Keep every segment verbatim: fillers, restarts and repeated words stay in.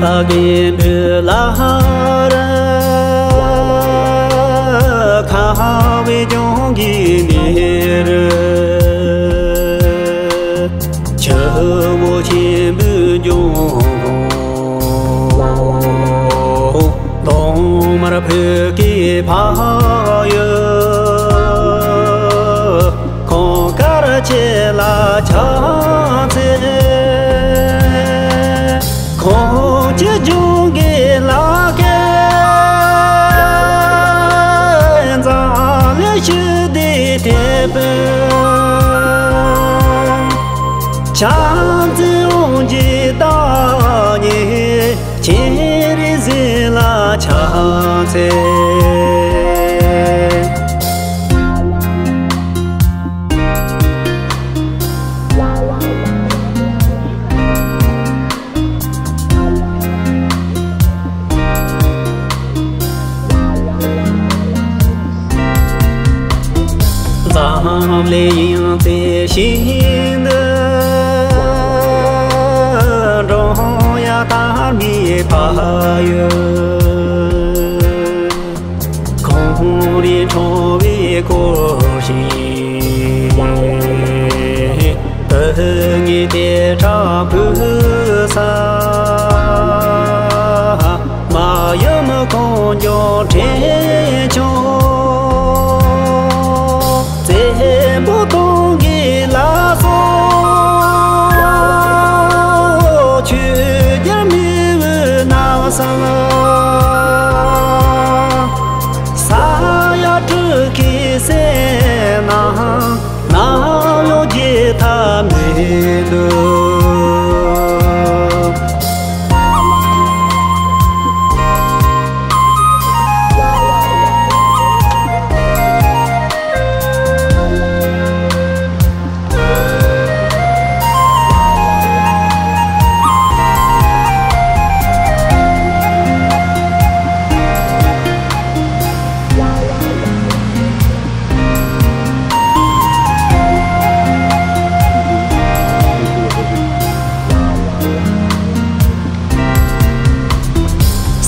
ད་གིན་བུ་ལ་ཧ་ར་ཁ་བའི་ལྗོངས་ཀྱི་ནེ་རུ། ཆུ་བོ་ཆེན་པོའི་ལྗོངས། གདོང་དམར་བོད་ཀྱི་ཕ་ཡུལ། གངས་དཀར་ཆེ་ལ་ཕྱག་འཚལ། གངས་ཀྱི་ལྗོངས་ཀྱི་ལ་ཁའི། འཛམ་གླིང་ཞི་བདེའི་དེད་དཔོན། ཕྱག་འཚལ་དབང་གི་བདག་ཉིད། སྤྱན་རས་གཟིགས་ལ་ཕྱག་འཚལ། འཛམ་གླིང་ཡང་རྩེ་ཤིང་འདི། འགྲོ་ཡ་དར་མའི་ཕ་ཡུལ། གངས་རིའི་ཕྲེང་བའི་སྐོར་ཞིག། དུས་ངན་དེ་དྲག་བུད་ས། མ་ཡུམ་གངས་ལྗོངས་ཕྲན་ཆུང་། བཙན་པོ་སྟོན་ཀའི་ལ་སོགས། ཆོས་རྒྱལ་མེས་དབོན་རྣམ་གསུམ། ས་ཡ་སྤྲུལ་སྐུའི་སྲས་རྣམས། ནམ་ཡང་བརྗེད་ཐབས་མི་འདུག།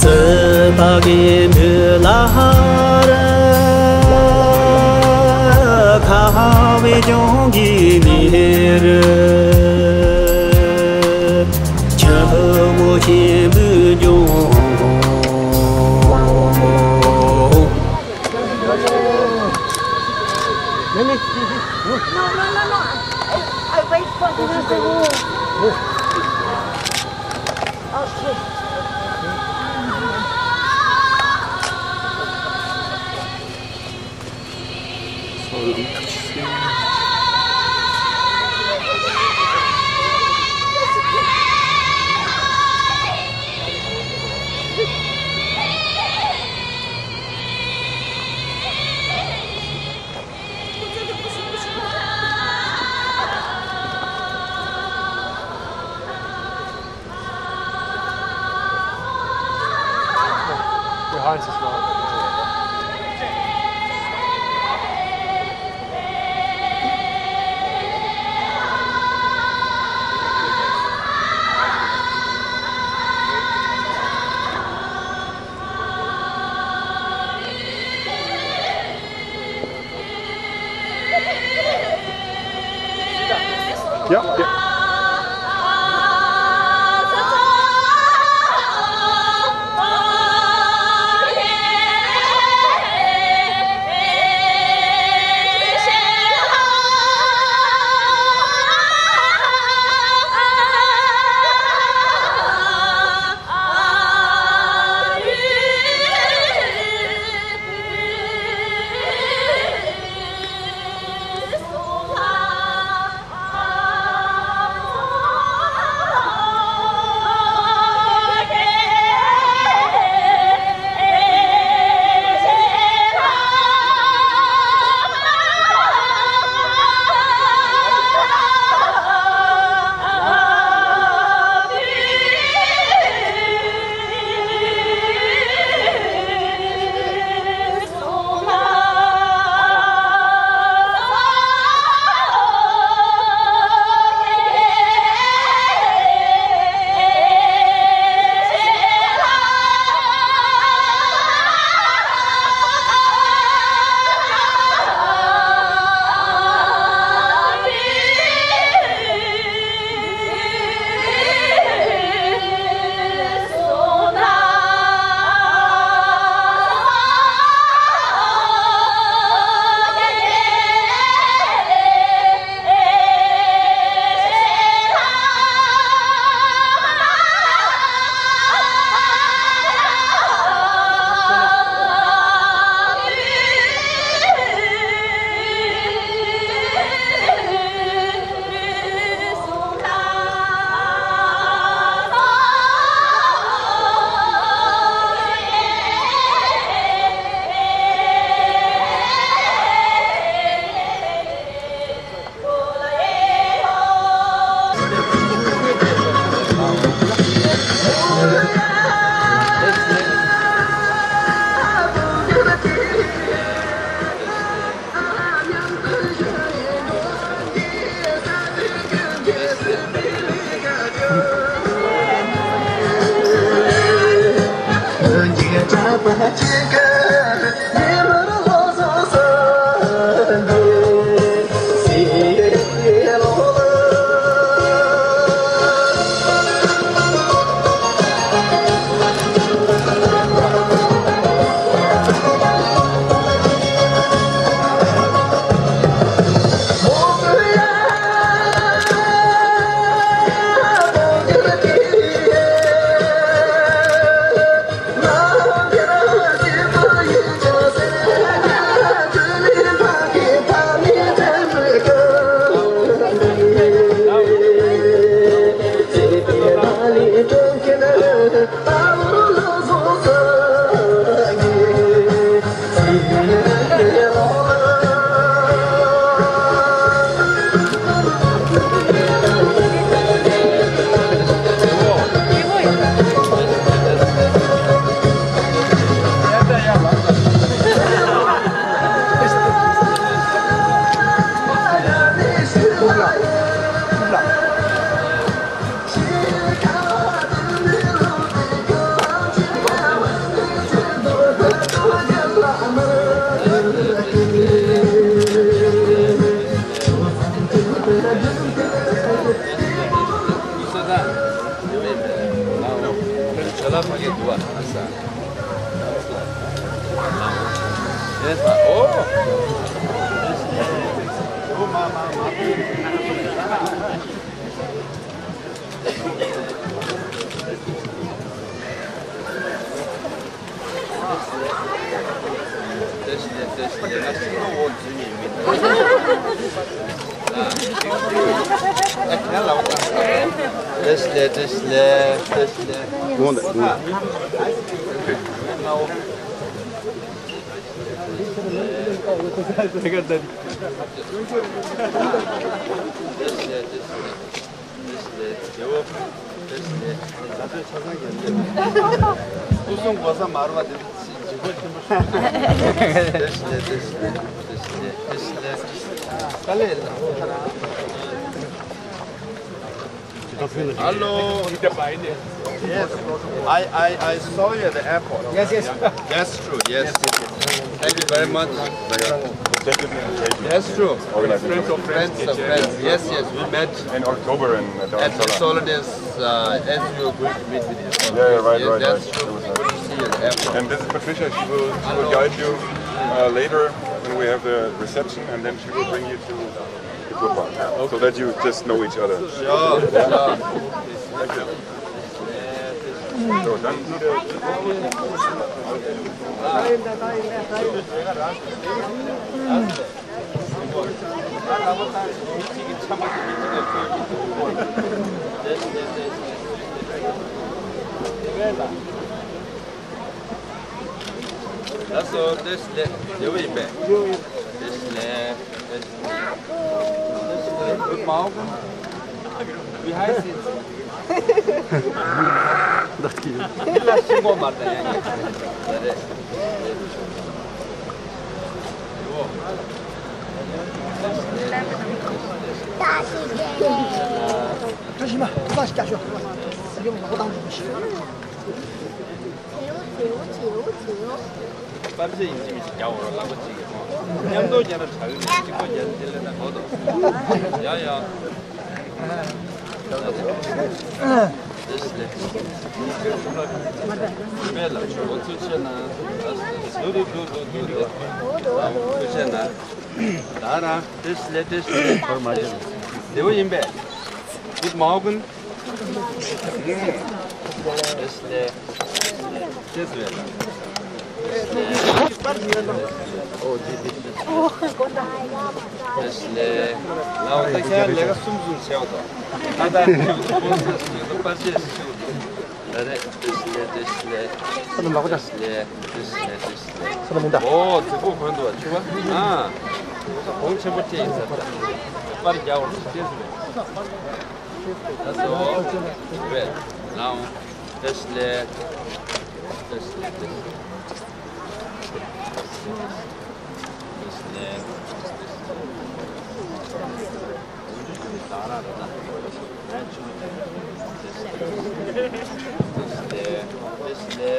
སྲིད་པ་རྒན་པོའི་ལ་ར། ཁ་བའི་ལྗོངས་ཀྱི་གནས་རི། ཆུ་བོ་ཆེན་པོའི་ལྗོངས། No, no, no, no. I, I wait for the Okay. Your hands is not. Ja, ja. བཀྲ་ཤིས་བདེ་ལེགས། བཀྲ་ཤིས་བདེ་ལེགས། བཀྲ་ཤིས་བདེ་ལེགས། སྐུ་གསུང་གོ་ས་མར་བ་དེ་ཚོ་ཞིག་འཇིགས་པ་ཆེན་པོ་ཞིག་རེད། དཀའ་ལས་ལ། Hello. Yes. I, I, I saw you at the airport. Yes, yes. That's true, yes. Thank you very much. That's true. Friends of friends. Friends of friends. Yes, yes, we met in October in, uh, at the Solanus, uh, as you were going to meet with your. Yeah, yeah, right, yes, right, that's right. True. Good to see you at the airport. And this is Patricia. She will, she will guide you, uh, later when we have the reception, and then she will bring you to Eco Park, so that you just know each other. Sure, sure. Thank you. So, done. ལགས་སོ། བཀྲ་ཤིས་བདེ་ལེགས། བདེ་པོ་ཡིན་པས། བཀྲ་ཤིས་བདེ་ལེགས། བཀྲ་ཤིས་བདེ་ལེགས། Good morning. Behind scenes. ལ་ཤིང་གོང་མར་དང་ཡང་ཡང་། ད་རེད། བཀྲ་ཤིས་བདེ་ལེགས། བཀྲ་ཤིས་མ་བཀྲ་ཤིས་བཀྲ་ཤིས། ཡོང་ལག་པ་བཏང་འགྲོ་ཤིག་པར་ཆས་ཡིན་གཅིག་མིན་གཅིག་རྒྱག་འོང་རོགས། ལག་པ་གཅིག་གིས་མཉམ་དུ་རྒྱག་ན་དྲག་གི་རེད། གཅིག་པོ་རྒྱག་ན་དེ་ལས་ད་གོ་དོ། ཡ་ཡ། མེད་ལ་འོ་ཚོད་ཆེ་ན། འོ་ཚོད་ཆེ་ན། ད་རང་བཀྲ་ཤིས་བདེ་ལེགས། བཀྲ་ཤིས་བདེ་ལེགས། བདེ་པོ་ཡིན་པས། Good morning. ཨོ། དུས་ཁོ་གོན་འདུག་བ། ཆུ་བ། ཨ། གོང་ཆེན་པོ་ཅིག་ཡིན་ས་རེད། པར་རྒྱག་འོང་ཤེས་སུ་རེད། ད་སོ། རེད། ལའོ། བཀྲ་ཤིས་བདེ་ལེགས། བཀྲ་ཤིས་བདེ་ལེགས། བཀྲ་ཤིས་བདེ་ལེགས། བཀྲ་ཤིས་བདེ་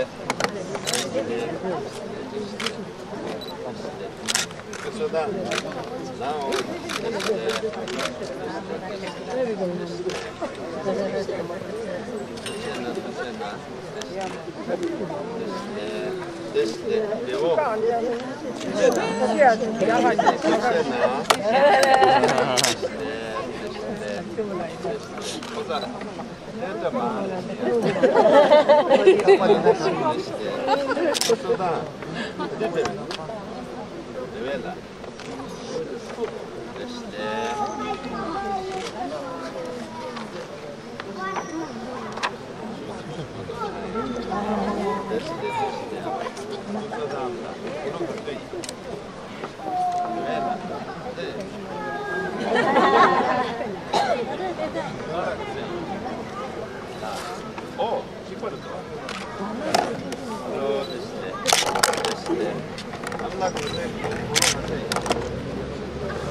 ལེགས། ཨོ། གཅིག་པ་རེད་དོ། ཨ་ལོ། བདེ་སྐྱིད། བདེ་སྐྱིད། ཨ་མ་ལགས་ཁོང་ཚོའི་གོ་ལོ་ག་ཚོད་ཡིན།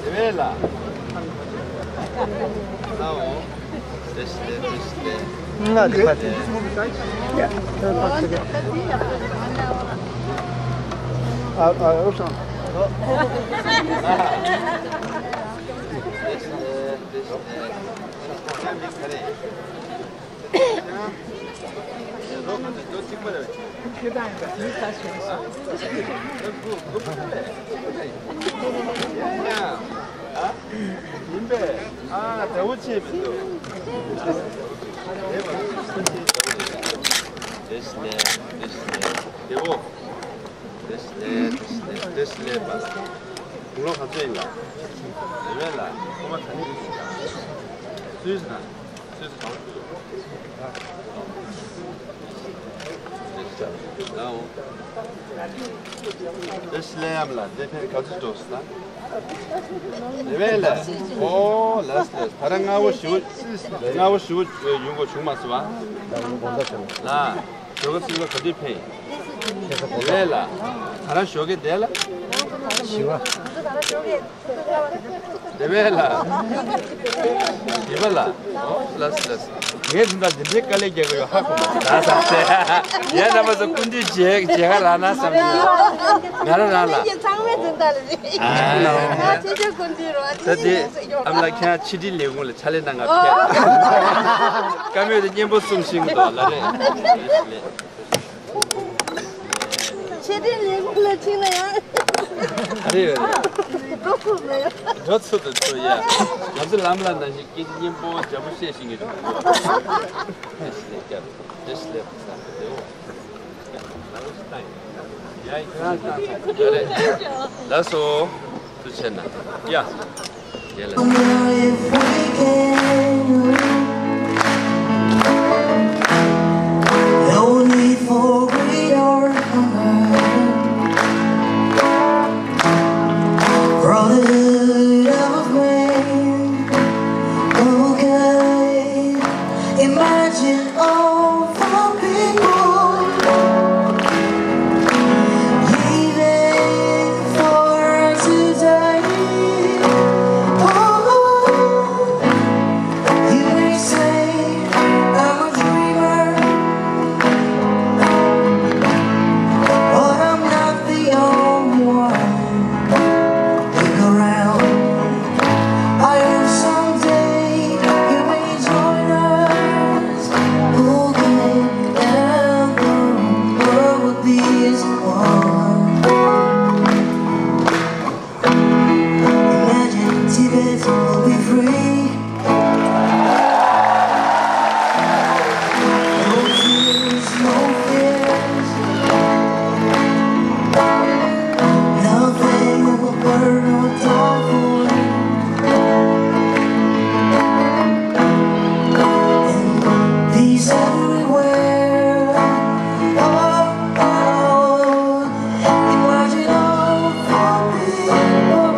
དེ་བས་ལ། ལའོ། བདེ་སྐྱིད། བདེ་སྐྱིད། ང་དེ་ཕ་དེ། ཡ། ཨ་ཨ་ཨོ་སང་། བདེ་སྐྱིད། བདེ་སྐྱིད། ཁྱེད་མིང་ག་རེ། དེ་སི་ལེ། དེ་སི་ལེ། དེ་བོ། དེ་སི་ལེ། དེ་སི་ལེ། དེ་སི་ལེ་པ། དགུང་ལོ་ག་ཚོད་ཡིན་ལ། དེ་བས་ལ། ཁོ་མ་ག་ནས་ཡིན་ལ། སུས་ན། སུས་གང་ཞུ། དེ་སི་ལེ་ཡམ་ལ། དེ་ཕན་ག་ཚོད་འགྲོ་སོང་ན། དེ་བས་ལ། ཨོ་ལས་ལས། ད་ར་སྔ་བོ་ཞུ། སྔ་བོ་ཞུ་ཡོང་གོ་བྱུང་མ་སོང་བ། ལ། ཞོགས་ཀ་ཚིག་ལ་ག་དུས་ཕེབས། ལས་ལ། ད་ར་ཞོགས་ཀས་བསྡད་ལ། བཞི་བ། དེ་བས་ལ། བཞི་བ་ལ། ཨོ་ལས་ལས། ངས་འཛིན་བདག་འཛིན་གྲྭའི་དཀའ་ལས་རྒྱག་གི་ཡོད། ཧ་གོ་མ་སོང་ད་ས་ཚེ། ཡ་རྣམ་པ་ཚོ་སྐུ་མདུན་མཇལ་མཇལ་ཁ་རག་ན་བསམ་གྱི་ཡོད། ང་རང་རང་ལ། ཚང་མས་འཛིན་བདག་ལ་རེད། ཨ་ནོ། ང་ཆེ་ཆེ་སྐུ་མདུན་རོ། ད་དེ་ཨ་མ་ལགས་ཁྱེད་རང་ཕྱི་དྲིལ་ལས་ཁུངས་ལ་ཕྱག་ལས་གནང་ག་ཕེབས། བཀའ་མོལ་དེ་སྙན་པོ་གསུང་ཤིང་འདུག་ལ་རེད། ཆེ་འབྲིང་ལས་ཁུངས་ལ་ཕྱིན་ན་ཡང་། ཨ་རེ་ཡོད་རེད། འགྲོ་ཐུབ་མེད། འགྲོ་ཚུལ་དུ་ཚུལ་ཡ། ང་ཚོ་ལམ་ལ་ན་ཞིག་སྐད་ཆ་སྙན་པོ་འཇམ་པོ་བཤད་ཤེས་ཀྱི་འདུག་དེ་ཞིག་ལས་བསྐྱར་དེ་ཞིག་ལས་བསམ་གྱི་འདུག་ཡ་ཡ་རེད། ལགས་སོ། ཐུགས་རྗེ་གནང་། ཡ། ཡ་ལ། No need for greed or hunger. Brotherhood of man. Okay, imagine all the people leaving for today. Oh, you may say I'm a dreamer, but I'm not the only one. Look around. I hope someday you may join us again, and the world would be as one. Imagine Tibet will be free. No tears, no fears. Nothing that will burn or die for. And peace everywhere. Oh, oh, imagine all the people.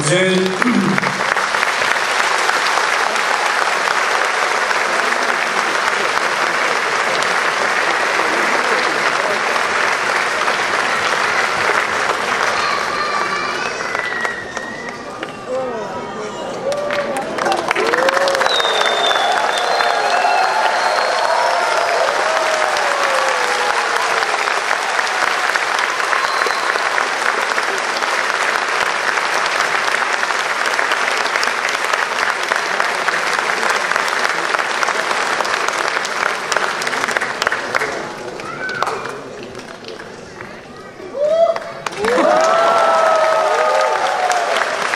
Schön.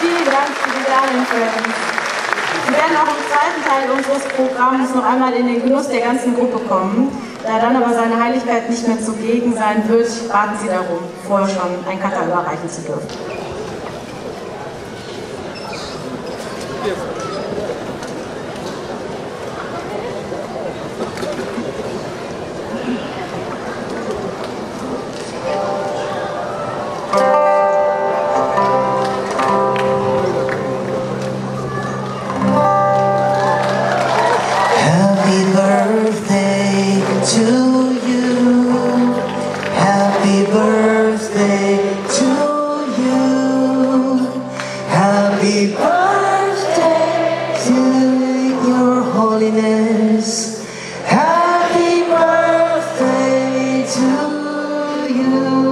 Vielen Dank, Suzanne und Friends. Sie werden auch im zweiten Teil unseres Programms noch einmal in den Genuss der ganzen Gruppe kommen. Da dann aber seine Heiligkeit nicht mehr zugegen sein wird, baten Sie darum, vorher schon ein Kata überreichen zu dürfen. Happy birthday to you. Happy birthday to you. Happy birthday to your holiness. Happy birthday to you.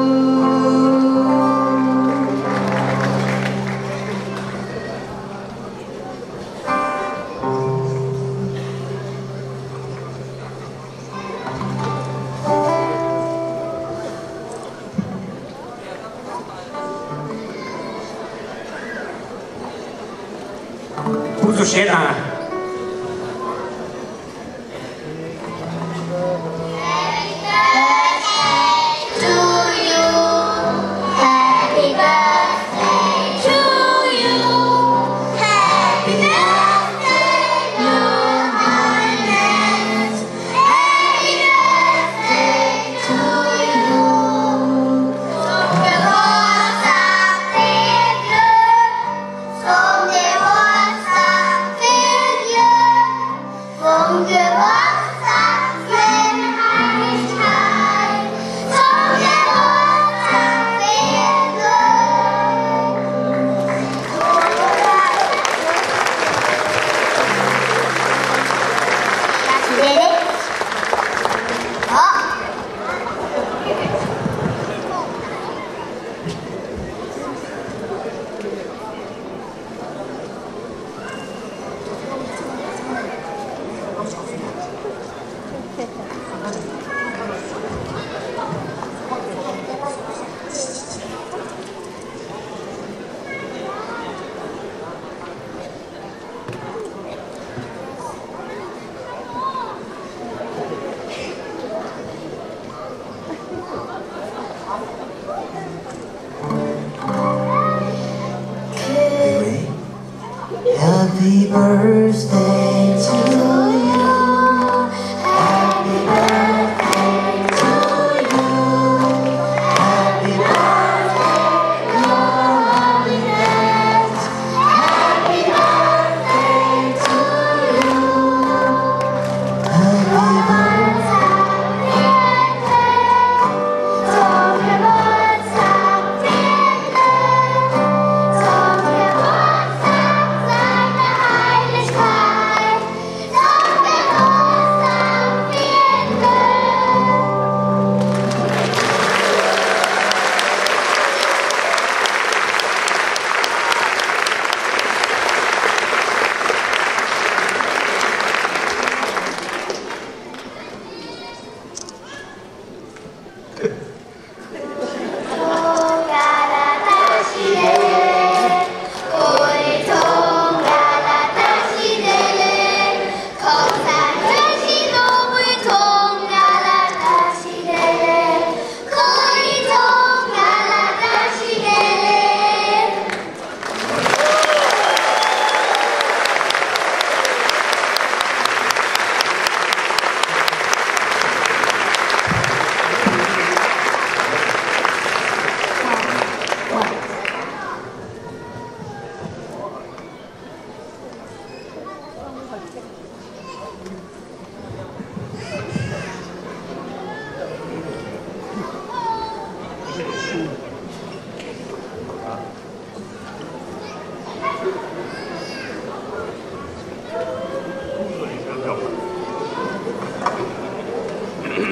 སྐུ་གཟུགས་བཞེས་དང་། Happy birthday to you. Happy birthday to you. Happy birthday, Lord. Happy birthday to you. Happy birthday. ཨོ་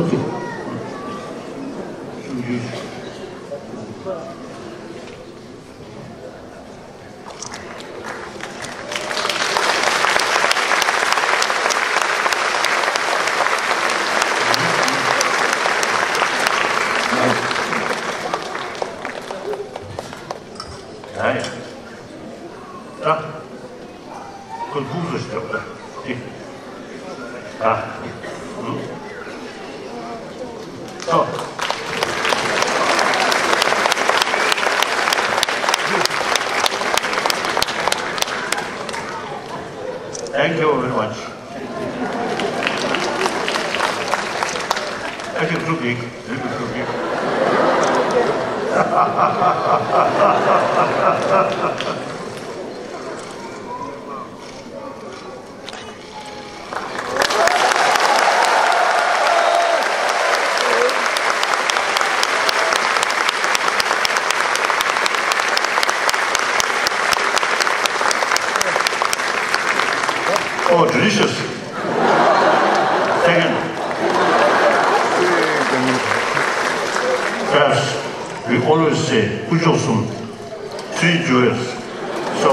ཙི། ཨ། ཁོ་ལྐུགས་སུ་ཞོག་ད། ཨ། ཨུ། ཨོ། Thank you very much. Thank you, Ruby. Ruby, Ruby. Oh, delicious. Second. Yes, we always say, ཀུ་ཅོ་གསུམ། Three jewels. So,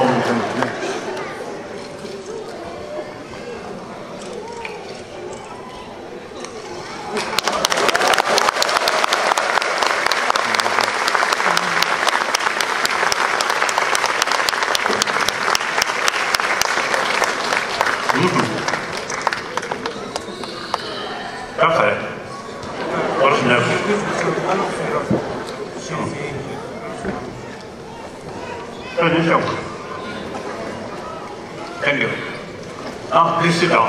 Thank you. Now, please sit down.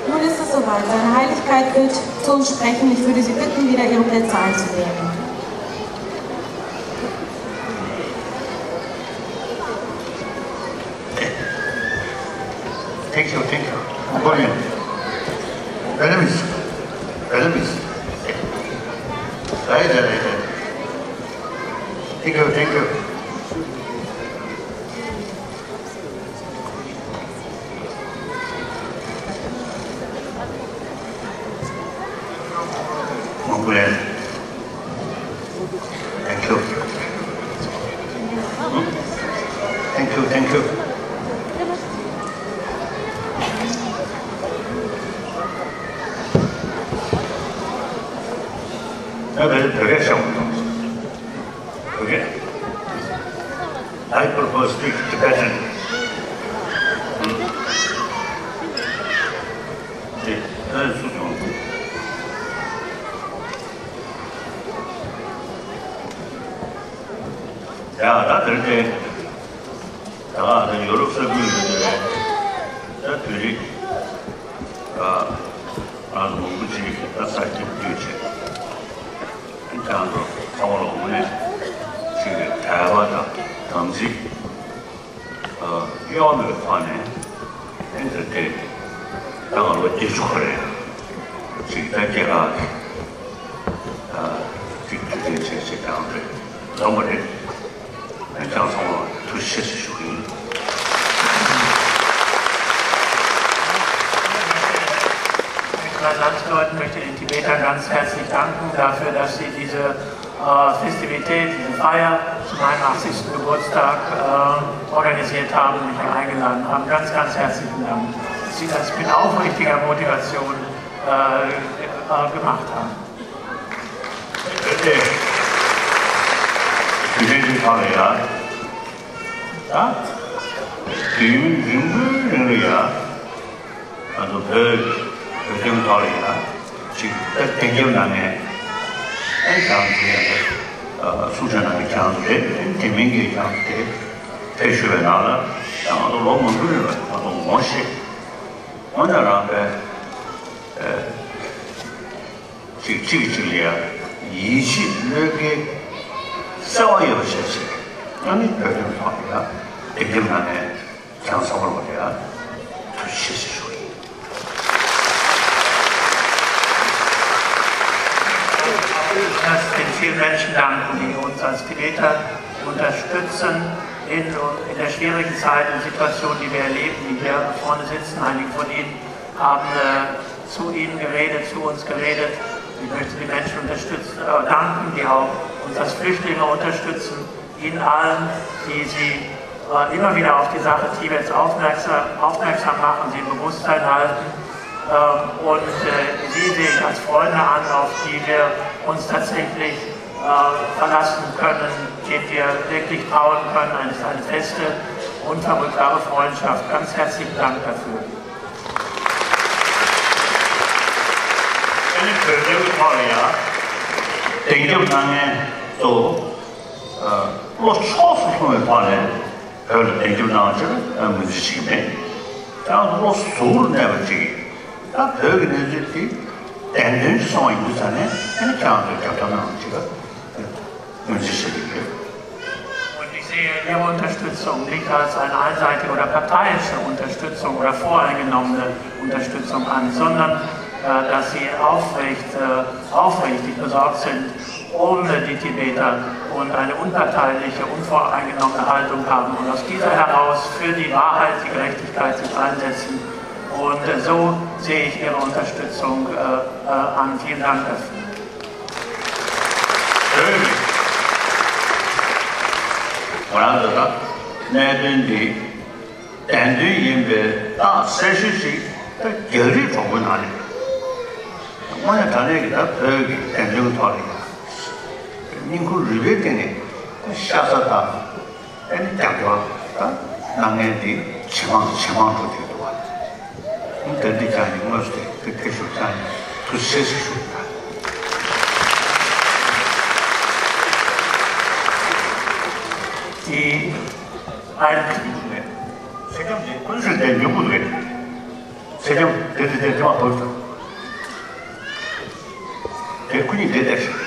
Nun ist es soweit. Seine Heiligkeit wird zu uns sprechen. Ich würde Sie bitten, wieder Ihre Plätze einzunehmen. Thank you, thank you. Very nice. Very nice. Right, right, right. Thank you, thank you. Thank you. Thank you, thank you. Okay. I prefer speak Tibetan. ཡ། ད་དེར་བརྟེན། ད་ག་ད་ཡོ་རོབ་ས་ཁུལ་ཡོད་དེ་རེད། ད་བོད་རིགས་ཨ་ང་ཚོ་མང་པོ་ཅིག་ད་ས་སྐྱིད་སྡོད་བྱས། ཨ་ནི་ང་ཚོ་ཚང་མ་ལ་དངོས་གནས་ཅིག་དད་པ་དང་དམ་ཚིག་གཡོ་མེད་པའི་ཐོག་ནས་ཨ་ནི་ད་ལྟའི་ད་ང་ལོ་བརྒྱད་ཅུ་ཁ་རེད། ཅིག་ད་སྐྱེས་ཁ་ཅིག་དུས་ཆེན་བྱས་བྱས་ཀྱང་རེད་ལོང་བ་རེད། ཨ་ནི་ཁྱེད་ཚང་མ་ཐུགས་རྗེ་ཆེ་ཞུ་གི་ཡིན། Als Landsleute möchte ich den Tibetern ganz herzlich danken dafür, dass sie diese äh, Festivität, diese Feier zu meinem achtzigsten Geburtstag äh, organisiert haben, mich hier eingeladen haben. Ganz, ganz herzlichen Dank, dass Sie das mit aufrichtiger Motivation äh, äh, gemacht haben. Bitte. Bitte, Victoria. Ja? Die Jüngere, ja. ང་ཚོ་བོད་བོད་དོན་ཐོག་ལ་ཡང་ཅིག་ད་གཏན་འཁེལ་གནང་མཁན་ཨེ་ཀྱང་དེ་ཡང་གསུང་བཤད་གནང་མཁན་ཀྱང་རེད། དེ་མིན་གྱི་ཀྱང་དེ་ཕེབས་ཞུ་བའི་ནང་ལ་ད་ང་ཚོ་ལོ་མང་པོ་རིང་ལ་ང་ཚོ་ངོ་ཤེས། འོ་ན་རང་པས་ཅིག་གཅིག་གཅིག་ལ་ཡང་ཡིད་ཆེས་བློས་འགེལ་གསལ་བ་ཡོད་པ་བྱས་ཤིག་ཨ་ནི་བོད་དོན་ཐོག་ལ་ཡ་དེང་རྒྱབ་ནང་ནས་ཁྱེད་རང་ཚང་མ་ལ་ཡ་ཐུགས་རྗེ་ཆེ་ཞུ་ཞུ་ཡིན། Dass den vielen Menschen danken, die uns als Tibeter unterstützen in, in der schwierigen Zeit und Situation, die wir erleben. Die hier vorne sitzen, einige von Ihnen haben äh, zu Ihnen geredet, zu uns geredet. Ich möchte die Menschen unterstützen, äh, danken, die auch uns als Flüchtlinge unterstützen. Ihnen allen, die Sie äh, immer wieder auf die Sache Tibets aufmerksam, aufmerksam machen, Sie im Bewusstsein halten. Ähm, und äh, Sie sehe ich als Freunde an, auf die wir uns tatsächlich äh, verlassen können, denen wir wirklich trauen können. Eine, eine feste, unverrückbare Freundschaft. Ganz herzlichen Dank dafür. ཨ་ནི་བོད་དོན་ཐོག་ལ་ཡང་དེང་རྒྱབ་གནང་མཁན་ཚོ་བློ་ཕྱོགས་སུ་ལྷུང་བའི་ཐོག་ནས་བོད་ལ་དེང་རྒྱབ་གནང་ཕྱིར་ངོས་འཛིན་བྱེད་ཀྱི་མེད། ཡང་བློ་གཟུ་བོར་གནས་པ་ཅིག་ད་བོད་ཀྱི་གནས་ཚུལ་དེ་བདེན་དོན་ཞིག་སོང་བ་ཡིན་དུས་ཙང་ནས་ཨ་ནི་ཁྱེད་རང་ཚོས་རྒྱབ་སྐྱོར་གནང་ཅིག་ངོས་འཛིན་བྱེད་ཀྱི་ཡོད། Und ich sehe Ihre Unterstützung nicht als eine einseitige oder parteiische Unterstützung oder voreingenommene Unterstützung an, sondern äh, dass Sie aufrecht, äh, aufrichtig besorgt sind um äh, die Tibeter und eine unparteiliche, unvoreingenommene Haltung haben und aus dieser heraus für die Wahrheit, die Gerechtigkeit sich einsetzen. Und äh, so sehe ich Ihre Unterstützung äh, äh, an. Vielen Dank dafür. ང་རང་ཚོ་ལ་གནད་དོན་འདི་བདེན་དོན་ཡིན་པའི་རྟགས་གསལ་ཤོས་ཤིག་ད་རྒྱ་རིགས་གྲོགས་པོའི་ནང་ནས་རེད། དངོས་གནས་དྲང་གནས་ཀྱི་ད་བོད་ཀྱི་བདེན་དོན་ཐོག་ལ་ཡང་སྙིང་ཁུང་རུས་པའི་གཏིང་ནས་ཤ་ཚ་དང་ཨ་ནི་རྒྱབ་སྐྱོར་ད་གནང་མཁན་དེ་ཇེ་མང་ཇེ་མང་འགྲོ་གི་འདུག་བ། ད་འདི་ཀྱང་ཡིན་དངོས་སུ་དེ་དེ་ཐེ་ཞུགས་ཀྱང་ཡིན་ཐུགས་རྗེ་ཆེ་ཞུ་གི་ཡོད། དེ་ཨ་ནི་ཚེ་སྐྱོང་དེ་ཀུན་གཞི་དེ་མི་དགོས་རེད། ཚེ་སྐྱོང་དེ་དེ་དེ་དེ་མ་ཐོབ་ཐུབ། དེ་ཀུན་གཉིས་དེ་དེ་རེད།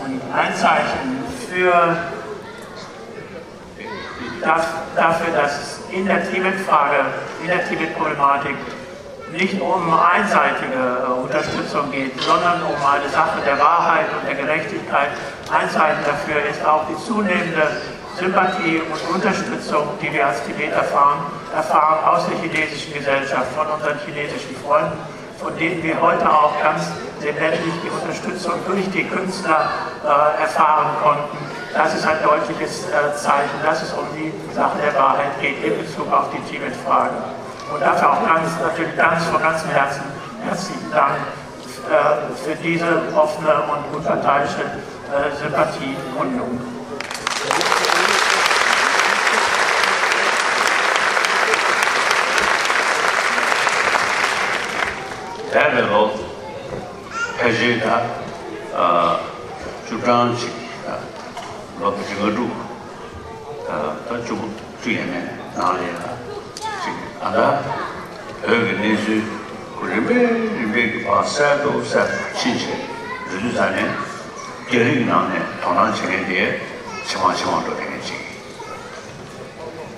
Und ein Zeichen für, daf- dafür, dass es in der Tibet-Frage, in der Tibet-Problematik nicht um einseitige äh, Unterstützung geht, sondern um eine Sache der Wahrheit und der Gerechtigkeit. Ein Zeichen dafür ist auch die zunehmende Sympathie und Unterstützung, die wir als Tibeter erfahren, erfahren aus der chinesischen Gesellschaft, von unseren chinesischen Freunden, von denen wir heute auch ganz lebendig die Unterstützung durch die Künstler äh, erfahren konnten. Das ist ein deutliches äh, Zeichen, dass es um die Sache der Wahrheit geht in Bezug auf die Tibet-Frage. Und dafür auch ganz, natürlich ganz von ganzem Herzen herzlichen Dank äh, für diese offene und unparteiische äh, Sympathiebekundung. འདས་པའི་ལོ་ཕལ་ཆེར་ད་བཅུ་གྲངས་ཅིག་ལོ་ཕལ་ཆེར་ལྔ་དྲུག་ད་བཅུ་བཅུ་ཡས་མས་ནང་ལ་ཡ་ཅིག་ད་ལྟ་བོད་ཀྱི་གནས་ཚུལ་རིམ་པས་རིམ་པས་ཀྱི་བར་གསལ་དུ་གསལ་དུ་ཕྱིན་བྱས་རེད་དུས་ཙང་ནས་རྒྱ་རིགས་ནང་ནས་དོ་སྣང་བྱེད་མཁན་དེ་ཇེ་མང་ཇེ་མང་འགྲོ་བསྡད་མཁན་ཅིག་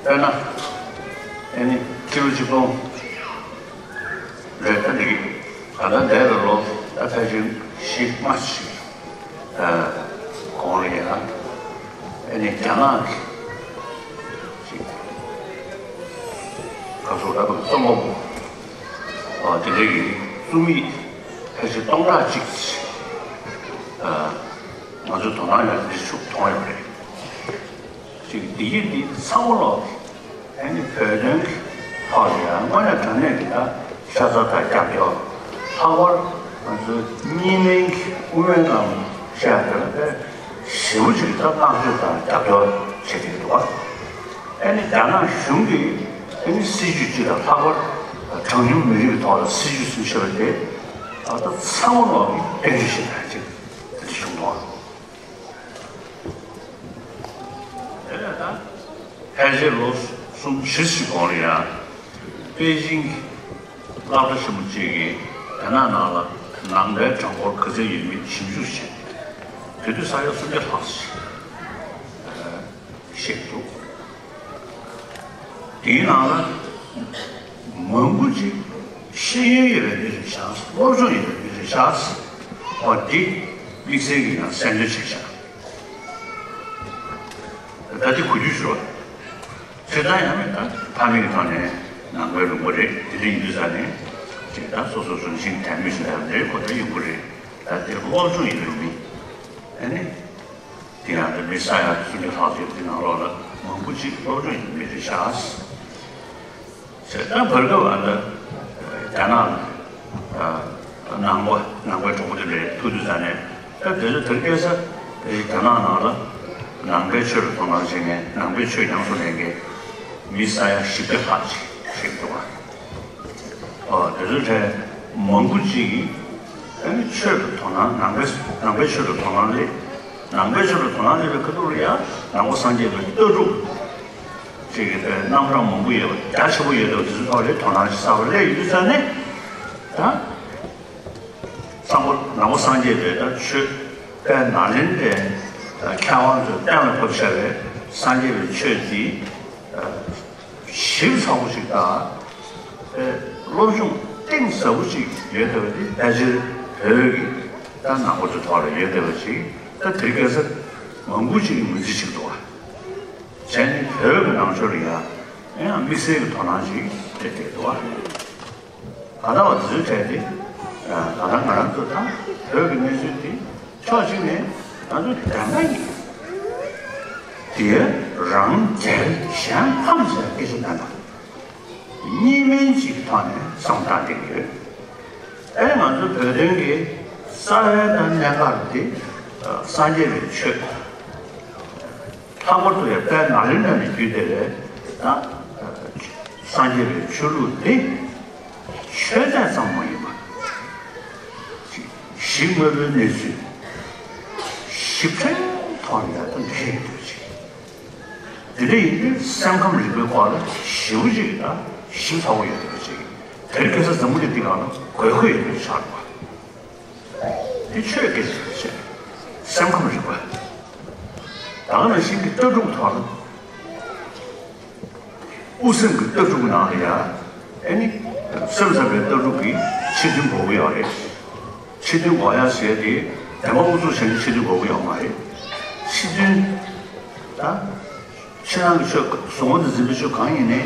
དཔེར་ན་ཨ་ནི་ཕྱི་ལོ་ཆིག་སྟོང་རེད་ད་འགྲིག་གི་ད་ལྟ་འདས་པའི་ལོ་ད་ཕལ་ཆེར་བཞི་ལྔ་ཞིག་གོང་ལ་ཡིན་ན་ཨ་ནི་རྒྱ་ནག་གི་ཅིག་ཁ་སོ་ར་བ་གི་རྩོམ་པ་པོ་དེ་འདྲ་གི་རྩོམ་ཡིག་ཕལ་ཆེར་སྟོང་ཕྲག་གཅིག་ང་ཚོས་དོ་སྣང་ཡོད་རེད་ཤུགས་མཐོང་ཡོད་རེད། ཅིག་འདི་ཡིན་འདི་ཚང་མ་ལོག་ཨ་ནི་བོད་དོན་གྱི་ཐོག་ལ་ཡང་དངོས་གནས་དྲང་གནས་ཀྱི་ད་ཤ་ཚ་དང་རྒྱབ་སྐྱོར་ལྷག་པར་ང་ཚོའི་གཉིས་སྨན་གྱི་དབུ་མའི་ལམ་བཤད་དེ་ལ་དཔེ་ཞེ་པོ་ཅིག་ད་བསྔགས་བརྗོད་དང་རྒྱབ་སྐྱོར་བྱེད་ཀྱི་འདུག་བ། ཨ་ནི་རྒྱ་ནག་གཞུང་གིས་ཨ་ནི་སྲིད་ཇུས་ཅིག་ལ་ལྷག་པར་གྲངས་ཉུང་མི་རིགས་ཀྱི་ཐོག་ལ་སྲིད་ཇུས་ཟིན་བྱས་པ་དེ་ད་ཚང་མ་ལོག་གི་སྐྱོན་བརྗོད་བྱེད་པ་ཅིག་དེ་འདྲ་བྱུང་འདུག་བ། དེ་ལས་ད་ཕལ་ཆེར་ལོ་གསུམ་བཞི་ཞིག་གོང་ལ་ཡང་པེ་ཅིང་གི་སློབ་གྲྭ་ཆེན་མོ་གཅིག་གིས་རྒྱ་ནག་ནང་ལ་ནང་པའི་གྲངས་འབོར་ག་ཚད་ཡོད་མེད་ཞིབ་འཇུག་བྱས། དེ་དུས་ས་ཡ་སུམ་བརྒྱ་ལྷག་ཞིག་ཨ་བཤད་འདུག་དེའི་ནང་ལ་མང་པོ་ཅིག་ཤེས་ཡོན་ཡོད་པའི་མི་རེད་ཤག་སློབ་སྦྱོང་ཡོད་པའི་མི་རེད་ཤག་འོ་འདི་དམིགས་བསལ་གྱིས་ཡང་གསལ་འདོན་བྱས་ཤག་ད་འདི་གོ་རྒྱུ་ཞུ་བ། སྤྱིར་བཏང་ཡང་མེད་ད་ཕ་མེས་ཀྱི་ཐོག་ནས་ནང་པའི་ལུང་པ་རེད། དེ་འདྲ་ཡིན་དུས་ཙང་ནས་ཅིག་ད་སོ་སོ་རང་བཞིན་དད་མོས་ཤིག་ལ་ཡང་ལས་ཁོ་ད་ཡོང་གི་རེད། ད་དེ་སློབ་སྦྱོང་ཡོད་པའི་མི་ཨ་ནི། དེ་ཡང་དེ་མི་ས་ཡ་སུམ་ཅུ་ལྷག་ཅིག་དེ་ནང་ལོགས་ལ་མང་པོ་ཅིག་སློབ་སྦྱོང་ཡོད་མི་རེད་ཤག་ཟེར། ད་བར་སྐབས་ཨ་ད་རྒྱ་ནག་ལ་ནང་པ་ནང་པའི་གྲོགས་པོ་དེ་འདྲ་ཐུག་དུས་ཙང་ནས་ད་དེ་ཚོ་དེར་སྐྱེས་ས་རྒྱ་ནག་ནང་ལ་ནང་པའི་ཆོས་ལ་དོ་སྣང་བྱེད་མཁན་ནང་པའི་ཆོས་ཉམས་སུ་ལེན་མཁན་མི་ས་ཡ་བཞི་བརྒྱ་ལྷག་ཅིག་ཞིག་འདུག་ཨ། ཨོ་དེ་ཚོ་གྲས་མང་པོ་ཅིག་གིས་ཨ་ནི་ཆོས་ལ་དོ་སྣང་ནང་པའི་ནང་པའི་ཆོས་ལ་དོ་སྣང་སླེབས། ནང་པའི་ཆོས་ལ་དོ་སྣང་སླེབས་པའི་ཁ་ཐུག་ལ་ཡང་ནང་པ་སངས་རྒྱས་པའི་ལྟ་གྲུབ་ཅིག་གི་དཔེ་རྣམ་གྲངས་མང་པོ་ཡོད་པ་རྒྱ་ཆེན་པོ་ཡོད་དོ་དེ་ཚོའི་ཐོག་ལ་དོ་སྣང་ཞིག་ཟབ་པ་སླེབས་ཡོད་དུས་ཙང་ནས་ད་སངས་པོ་ནང་པ་སངས་རྒྱས་པའི་ད་ཆོས་དཔལ་ནཱ་ལེནྡྲའི་མཁས་དབང་ཚོས་གཏན་ལ་ཕབ་བཞག་པའི་སངས་རྒྱས་པའི་ཆོས་འདི། ཞིབ་ཚགས་པོ་ཞིག་དང་། ཨེ་སློབ་སྦྱོང་གཏིང་ཟབ་པོ་ཞིག་ཡོད་བསྡད་པ་དེ་ཕལ་ཆེར་བོད་ཀྱི་ད་ནང་པ་ཚོའི་ཐོག་ལ་ཡོད་བསྡད་པ་ཞིག་ད་དེ་རིང་ཁ་སང་མང་པོ་ཞིག་གིས་ངོས་འཛིན་བྱེད་ཀྱི་འདུག་བ། བྱས་ནས་བོད་ཀྱི་ནང་ཆོས་ལ་ཡང་ཡང་དམིགས་བསལ་གྱི་དོ་སྣང་ཞིག་སླེབས་བསྡད་འདུག་བ། ད་ལྟ་བ་དེ་ཚོའི་གྲས་དེ་ད་ལྟ་ང་རང་ཚོ་དང་བོད་ཀྱི་གནས་ཚུལ་དེ་ཕྱོགས་གཅིག་ནས་ང་ཚོ་བདེན་པ་ཡིན། དེ་རང་རྒྱལ་གཞན་ཕམ་ཟེར་སྐད་ཆ་མེད་པ། གཉིས་སྨན་གཅིག་གི་ཐོག་ནས་བསམ་བཏང་བསྡད་ཀྱི་ཡོད། ཨེ་ང་ཚོ་བོད་དོན་གྱི་རྩ་བའི་དང་གནད་འགག་དེ་སངས་རྒྱས་པའི་ཆོས། ལྷག་པར་དུ་ཡང་དཔལ་ནཱ་ལེནྡྲ་ནས་བརྒྱུད་བསྡད་པའི་ད་སངས་རྒྱས་པའི་ཆོས་ལུགས་འདི་ཆོས་དད་ཙམ་མ་ཡིན་པར་གཞི་དངོས་པོའི་གནས་ཚུལ་ཞིབ་ཕྲའི་ཐོག་ནས་ཡང་ད་འགྲེལ་ཡོད་འདུག་ཅིག་དེ་འདྲ་ཡིན་དུས་སེམས་ཁམས་རིག་པའི་སྐོར་ལ་ཞེ་པོ་ཅིག་དང་ཞིབ་ཚགས་པོ་ཡོད་འདུག་ཅིག་དེར་ཁ་སང་འཛམ་བུ་གླིང་འདི་སྒང་ལ་དགོས་མཁོ་ཡོད་པའི་ཆགས་འདུག་དེ་ཆོས་སྐད་ཆ་རེད་ཅེས། སེམས་ཁམས་རིག་པ། ད་ག་ནང་བཞིན་གྱི་ལྟ་གྲུབ་ཐོག་ལ། དབུ་སེམས་ཀྱི་ལྟ་གྲུབ་ནང་ལ་ཡང་། ཨེ་ནི། སེམས་ཙམ་པའི་ལྟ་གྲུབ་ཀྱི་ཕྱི་དོན་གོ་གི་ཡོད་རེད། ཕྱི་དོན་གོ་ཡ་ཟེར་ཏེ་བདེན་པ་ཨུ་ཚུགས་བྱས་ནས་ཕྱི་དོན་གོ་གི་ཡོད་མ་རེད། ཕྱི་དོན། ད། ཕྱི་ནང་གི་ཆོས་གཟུང་བ་དང་འཛིན་པའི་ཆོས་གང་ཡིན་ནའི་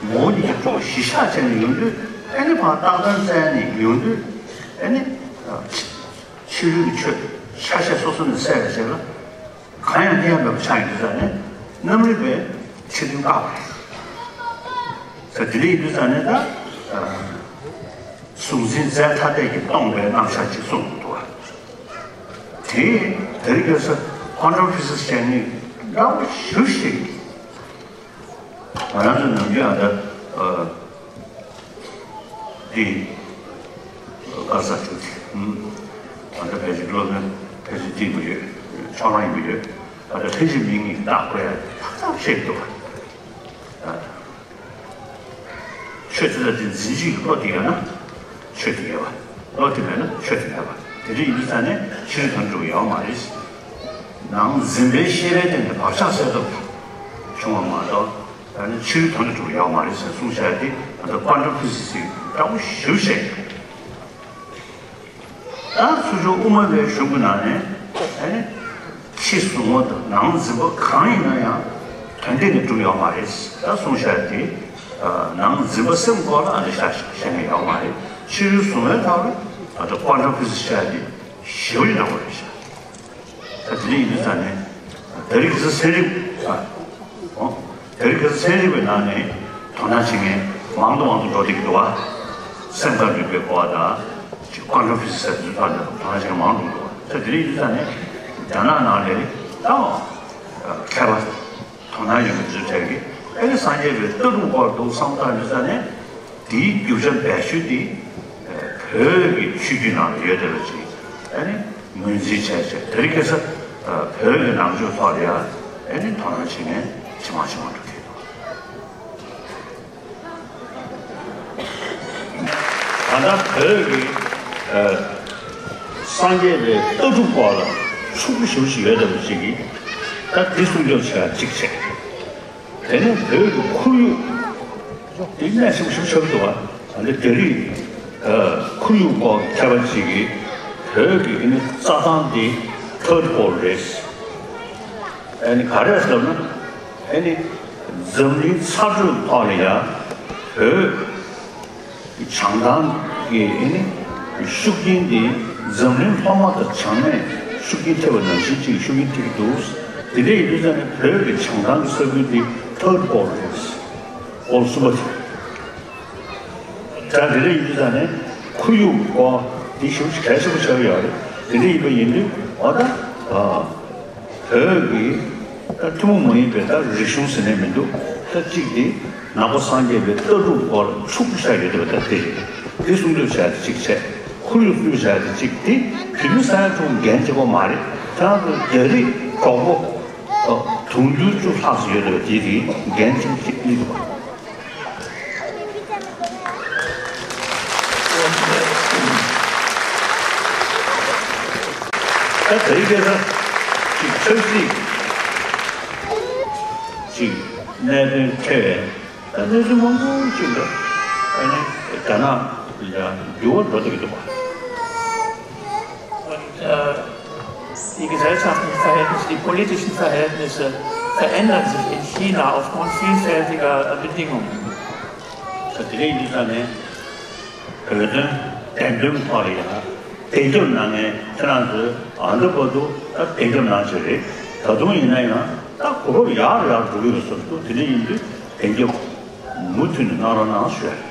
ངོ་བོ་ཉིད་ཀྱི་སྤྲོས་པ་གཞི་བཞག་བྱས་ནས་ཡོང་དུས་ཨེ་ནི་ཕར་རྟགས་གཏན་བཙལ་ནས་ཡོང་དུས་ཨེ་ནི། ཕྱི་རོལ་གྱི་ཆོས་ཆ་ཤས་སོ་སོ་ནས་གསལ་བའི་ཆེད་ལ། གང་ཡང་རྙེད་པ་མེད་པ་ཆགས་ཡོང་དུས་ཙང་ནས་རྣམ་རིག་པའི་ཕྱི་དོན་བཀག་པ་རེད། ས་དེ་འདྲ་ཡིན་དུས་ཙང་ནས་ད་གཟུང་འཛིན་རྫས་ཐ་དད་ཀྱིས་སྟོང་པའི་རྣམ་གཞག་ཅིག་གསུངས་འདུག་བ། དེ་དེ་རིང་ཁ་སང་ཀོན་ཊམ་ཕི་སིག་སི་བྱས་ནས་འདྲ་བོ་ཞེ་པོ་ཞིག་ང་རང་ཚོ་ནམ་རྒྱུན་ཨ་ད་འདི་ག་ས་ཆུ་དེ་ཨ་ད་ཕལ་ཆེར་སློབ་ན་ཕལ་ཆེར་འདི་མི་ཡོད་ཆོག་རང་ཡིན་མི་ཡོད་ཨ་ད་ལྷན་ཅིག་མིང་གཉིས་བཏགས་དགོས་ཡ་ཏག་ཏག་བཤད་འདུག་ཆོས་དེ་ལ་དེ་འཛིན་བྱེད་ཀྱི་བློ་དེ་ཡོད་ན་ཆོས་དེ་ཡོད་པ། བློ་དེ་མེད་ན་ཆོས་དེ་མེད་པ། དེ་འདྲ་ཡིན་དུས་ཙང་ནས་ཕྱི་རོལ་དོན་འགྲུབ་ཡོད་མ་རེད། ནང་འཛིན་པའི་ཤེས་པའི་སྟེང་ནས་བག་ཆགས་སེལ་ཐབས་བྱུང་བ་མ་གཏོགས་ད་ནི་ཕྱི་རོལ་དོན་འགྲུབ་ཡོད་མ་རེད་ཟེར་གསུངས་བཞག་དེ་ང་ཚོ་ཀོན་ཊམ་ཕི་སིག་སི་འདྲ་བོ་ཞེ་པོ་བཤད་ཡོད། ད་ཚུར་ཕྱོགས་དབུ་མ་པའི་གཞུང་གི་ནང་ནས་ཨ་ནི་ཕྱི་གཟུང་བ་དང་ནང་འཛིན་པ་གང་ཡིན་ན་ཡང་དོན་སྟེང་ནས་གྲུབ་ཡོད་མ་རེད། ད་གསུངས་བཞག་དེ་ནང་འཛིན་པ་སེམས་སྐོར་ལ་ཨ་ནི་བཤད་བཤད་མཁན་ཡོད་མ་རེད། ཕྱི་རོལ་གཟུང་བའི་ཐོག་ལ་ད་ལྟ་ཀོན་ཊམ་ཕི་སིག་སི་བཤད་དེ་ཞེ་པོ་ཡིན་འདྲ་བོ་རེད་ཤག་ད་དེ་འདྲ་ཡིན་དུས་ཙང་ནས་དེ་རིང་ཁ་སང་ཚན་རིག་ཨ། ཨོ། དེ་རིང་ཁ་སང་ཚན་རིག་པའི་ནང་ནས་དོ་སྣང་བྱེད་མཁན་མང་དུ་མང་དུ་འགྲོ་བསྡད་ཀྱི་འདུག་བ། སེམས་ཁམས་རིག་པའི་སྐོར་དང་ཀོན་ཊམ་ཕི་སིག་སི་ཟེར་དུས་ཚོད་ནས་དོ་སྣང་བྱེད་མཁན་མང་དུ་འདུག་བ། ད་དེ་རིང་ཡིན་ཙང་ནས་རྒྱ་ནག་ནང་ནས་ད་མཁས་པ་དོ་སྣང་ཡོད་མཁན་ཚོའི་གྲས་ཀྱིས་ཨེ་ནི་སངས་རྒྱས་པའི་ལྟ་གྲུབ་སྐོར་འདུག་བསམ་བཏང་ཡོད་ཙང་ནས་དེའི་རྒྱུ་ཆ་སྦས་ཤུལ་དེ་བོད་ཀྱི་ཆོས་བརྒྱུད་ནང་ལ་ཡོད་བསྡད་པ་ཅིག་ཨེ་ནི། ངོས་འཛིན་བྱས་བྱས་དེ་རིང་ཁ་སང་བོད་ཀྱི་ནང་ཆོས་ཐོག་ལ་ཡང་ཨེ་ནི་དོ་སྣང་བྱེད་མཁན་ཇེ་མང་ཇེ་མང་འགྲོ་གི་འདུག་ད་ལྟ་བོད་ཀྱི་སངས་རྒྱས་པའི་ལྟ་གྲུབ་སྐོར་ལ་ ཕྱུག་པོ་ཞེ་པོ་ཅིག་ཡོད་བསྡད་པ་ཅིག་གིས་ད་འདི་སྲུང་སྐྱོབ་བྱེད་ཡ་གཅིག་བྱས། དེ་ནས་བོད་ཀྱི་ཁོར་ཡུག་དེ་གནས་ཆེན་པོ་ཞེ་པོ་ཆགས་འདུག་བ། ད་འདི་རྒྱ་རིགས་ཁོར་ཡུག་སྐོར་མཁས་པ་ཅིག་གིས་བོད་ཀྱི་ཨ་ནི་རྩྭ་ཐང་འདི་ཐར་ཌི་ཝོལཌ་རེད། ཨ་ནི་ག་རེ་ཟེར་ན། ཨ་ནི་འཛམ་གླིང་ཚ་དྲོད་ཐོག་ལ་ཡ་བོད་བྱང་ཐང་གི་ཨ་ནི་ཤུགས་རྐྱེན་འདི་འཛམ་གླིང་ཐོག་མ་དང་བྱང་མའི་ཤུགས་རྐྱེན་ཐེབས་པ་ནང་བཞིན་ཅིག་ཤུགས་རྐྱེན་ཐེབས་ཀྱི་འདུག་དེ་འདྲ་ཡིན་དུས་ཙང་ནས་བོད་ཀྱི་བྱང་ཐང་གི་ས་ཁུལ་འདི་ཐར་ཌི་ཝོལཌ་རེད། ཨོལ་གསུམ་པ་དེ། ད་དེ་འདྲ་ཡིན་དུས་ཙང་ནས་ཁོར་ཡུག་སྐོར་འདི་ཞེ་པོ་ཅིག་གལ་ཆེན་པོ་ཆགས་ཀྱི་ཡོད་རེད། དེ་འདྲ་ཡིན་པ་ཡིན་དུས་ཨ་ད་ཨ། བོད་ཀྱི་ད་ཐུན་མོང་མ་ཡིན་པའི་ད་རིག་གཞུང་ཟེར་ནས་མི་འདུག་ད་གཅིག་དེ་ནག་པོ་སངས་རྒྱས་པའི་ལྟ་གྲུབ་སྐོར་ཕྱུག་པོ་ཆགས་ཡོད་པ་ད་དེ་རེད། དེ་སྲུང་སྐྱོབ་བྱ་ཡ་དེ་གཅིག་བྱས། ཁོར་ཡུག་སྲུང་སྐྱོབ་བྱ་ཡ་དེ་གཅིག་དེ་བོད་མི་ས་ཡ་དྲུག་འགན་བྱེད་དགོས་མ་རེད། ཁྱེད་རང་ཚོ་རྒྱ་རིགས་གྲོགས་པོ་དུང་ཕྱུར་བཅུ་ལྷག་ཙམ་ཡོད་པ་དེ་དེ་འགན་ཆེན་པོ་ཞིག་ཨེ་འདུག་ད་དེ་རིང་ཁ་སང་ཅིག་ཆབ་སྲིད་ཅིག་གནད་དོན་འཕྲད་པའི་ད་གནས་ཚུལ་མང་པོ་ཅིག་ལ་ཨ་ནི་རྒྱ་ནག་ལ་འགྱུར་བ་འགྲོ་བསྡད་ཀྱི་འདུག་པ། Und äh, die gesellschaftlichen Verhältnisse, die politischen Verhältnisse verändern sich in China aufgrund vielfältiger Bedingungen. ད་དེ་རིང་འདི་ས་ནས་བོད་དོན་བདེན་དོན་ཐོག་ལ་ཡང་བདེན་རྒྱབ་གནང་མཁན་ཁྱེད་རང་ཚོས་ཨ་འདི་བར་དུ་ད་བདེན་རྒྱབ་གནང་བྱས་རེད། ད་དུང་ཡིན་ན་ཡང་ད་གོ་སྐབས་ཡར་ཡར་འགྲོ་གི་ཡོད་ཟེར་འདུག་དེ་འདྲ་ཡིན་དུས་བདེན་རྒྱབ་མུ་མཐུད་ནས་གནང་རོགས་གནང་ཞུ་ཡ་རེད།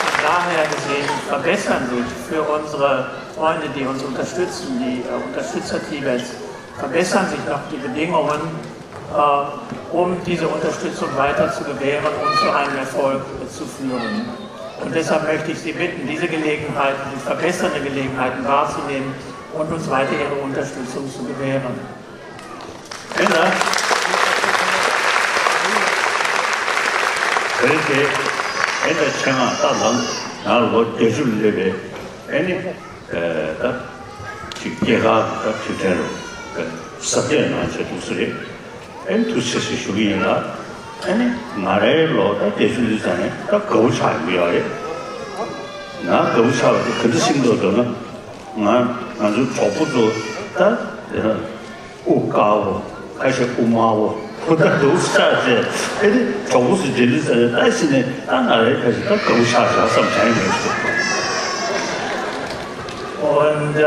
Von daher gesehen verbessern sich für unsere Freunde, die uns unterstützen, die äh, Unterstützer Tibets, verbessern sich noch die Bedingungen, äh, um diese Unterstützung weiter zu gewähren und zu einem Erfolg zu führen. Und deshalb möchte ich Sie bitten, diese Gelegenheiten, die verbessernde Gelegenheiten wahrzunehmen und uns weiter Ihre Unterstützung zu gewähren. དེ་ལ་བོད་དེ་ཨེ་ད་ཆེད་མངགས་ད་ལམ་ང་ལོ་བརྒྱད་ཅུ་སླེབས་པའི་ཨེ་ནི་ད་ཅིག་སྐྱེས་སྐར་ད་དུས་དྲན་རུ་གཟབ་རྒྱས་གནང་བྱས་འདུག་ས་རེད། ཨེ་ནི་ཐུགས་རྗེ་ཆེ་ཞུ་གི་ཡིན་ལ། ཨེ་ནི་ང་རའི་ལོ་ད་བརྒྱད་ཅུ་སླེབས་ཙང་ནས་ད་དགའ་བོ་ཆགས་ཡོང་གི་ཡོད་རེད། ང་དགའ་བོ་ཆགས་པ་དེ་ག་འདྲ་ཞིག་འདུག་ཟེར་ན། ང་ང་ཚོའི་གྲོགས་པོ་ཚོ་ད། དབུ་དཀར་པོ། ཁ་ཤས་དབུ་དམར་པོ། ཁོ་ད་འདུག་ཆགས་བྱས་ཨེ་ནི་གྲོགས་པོ་ཚོ་འབྲེལ་འདྲིས་ཟེར་ནས་ད་ཕྱི་ནས་ད་ང་རའི་ཁ་ཤས་ད་དགའ་བོ་ཆགས་བཞག་བསམ་དྲན་ཡོད་ཤོག Und äh,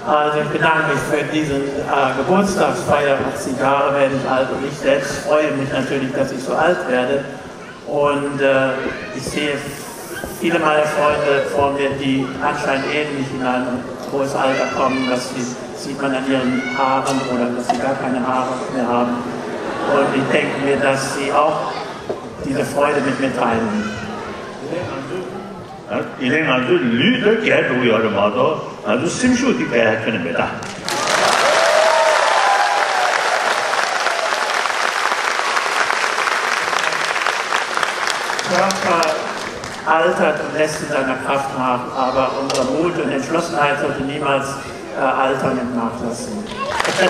also ich bedanke mich für diese äh, Geburtstagsfeier. achtzig Jahre werde ich alt und ich selbst freue mich natürlich, dass ich so alt werde. Und äh, ich sehe viele meiner Freunde vor mir, die anscheinend ähnlich in ein hohes Alter kommen. Das sieht, sieht man an ihren Haaren oder dass sie gar keine Haare mehr haben. Und ich denke mir, dass sie auch diese Freude mit mir teilen. ཡིན་ནའི་ང་ཚོའི་ལུས་འདི་རྒས་འགྲོ་གི་ཡོད་རེད་མ་གཏོགས་ང་ཚོའི་སེམས་ཤུགས་འདི་རྒས་ཡ་ཁྱོན་ནས་མེད་ད། Körper altert und lässt in seiner Kraft nach, aber unser Mut und Entschlossenheit sollte niemals äh, Alter mit nachlassen. ཡ་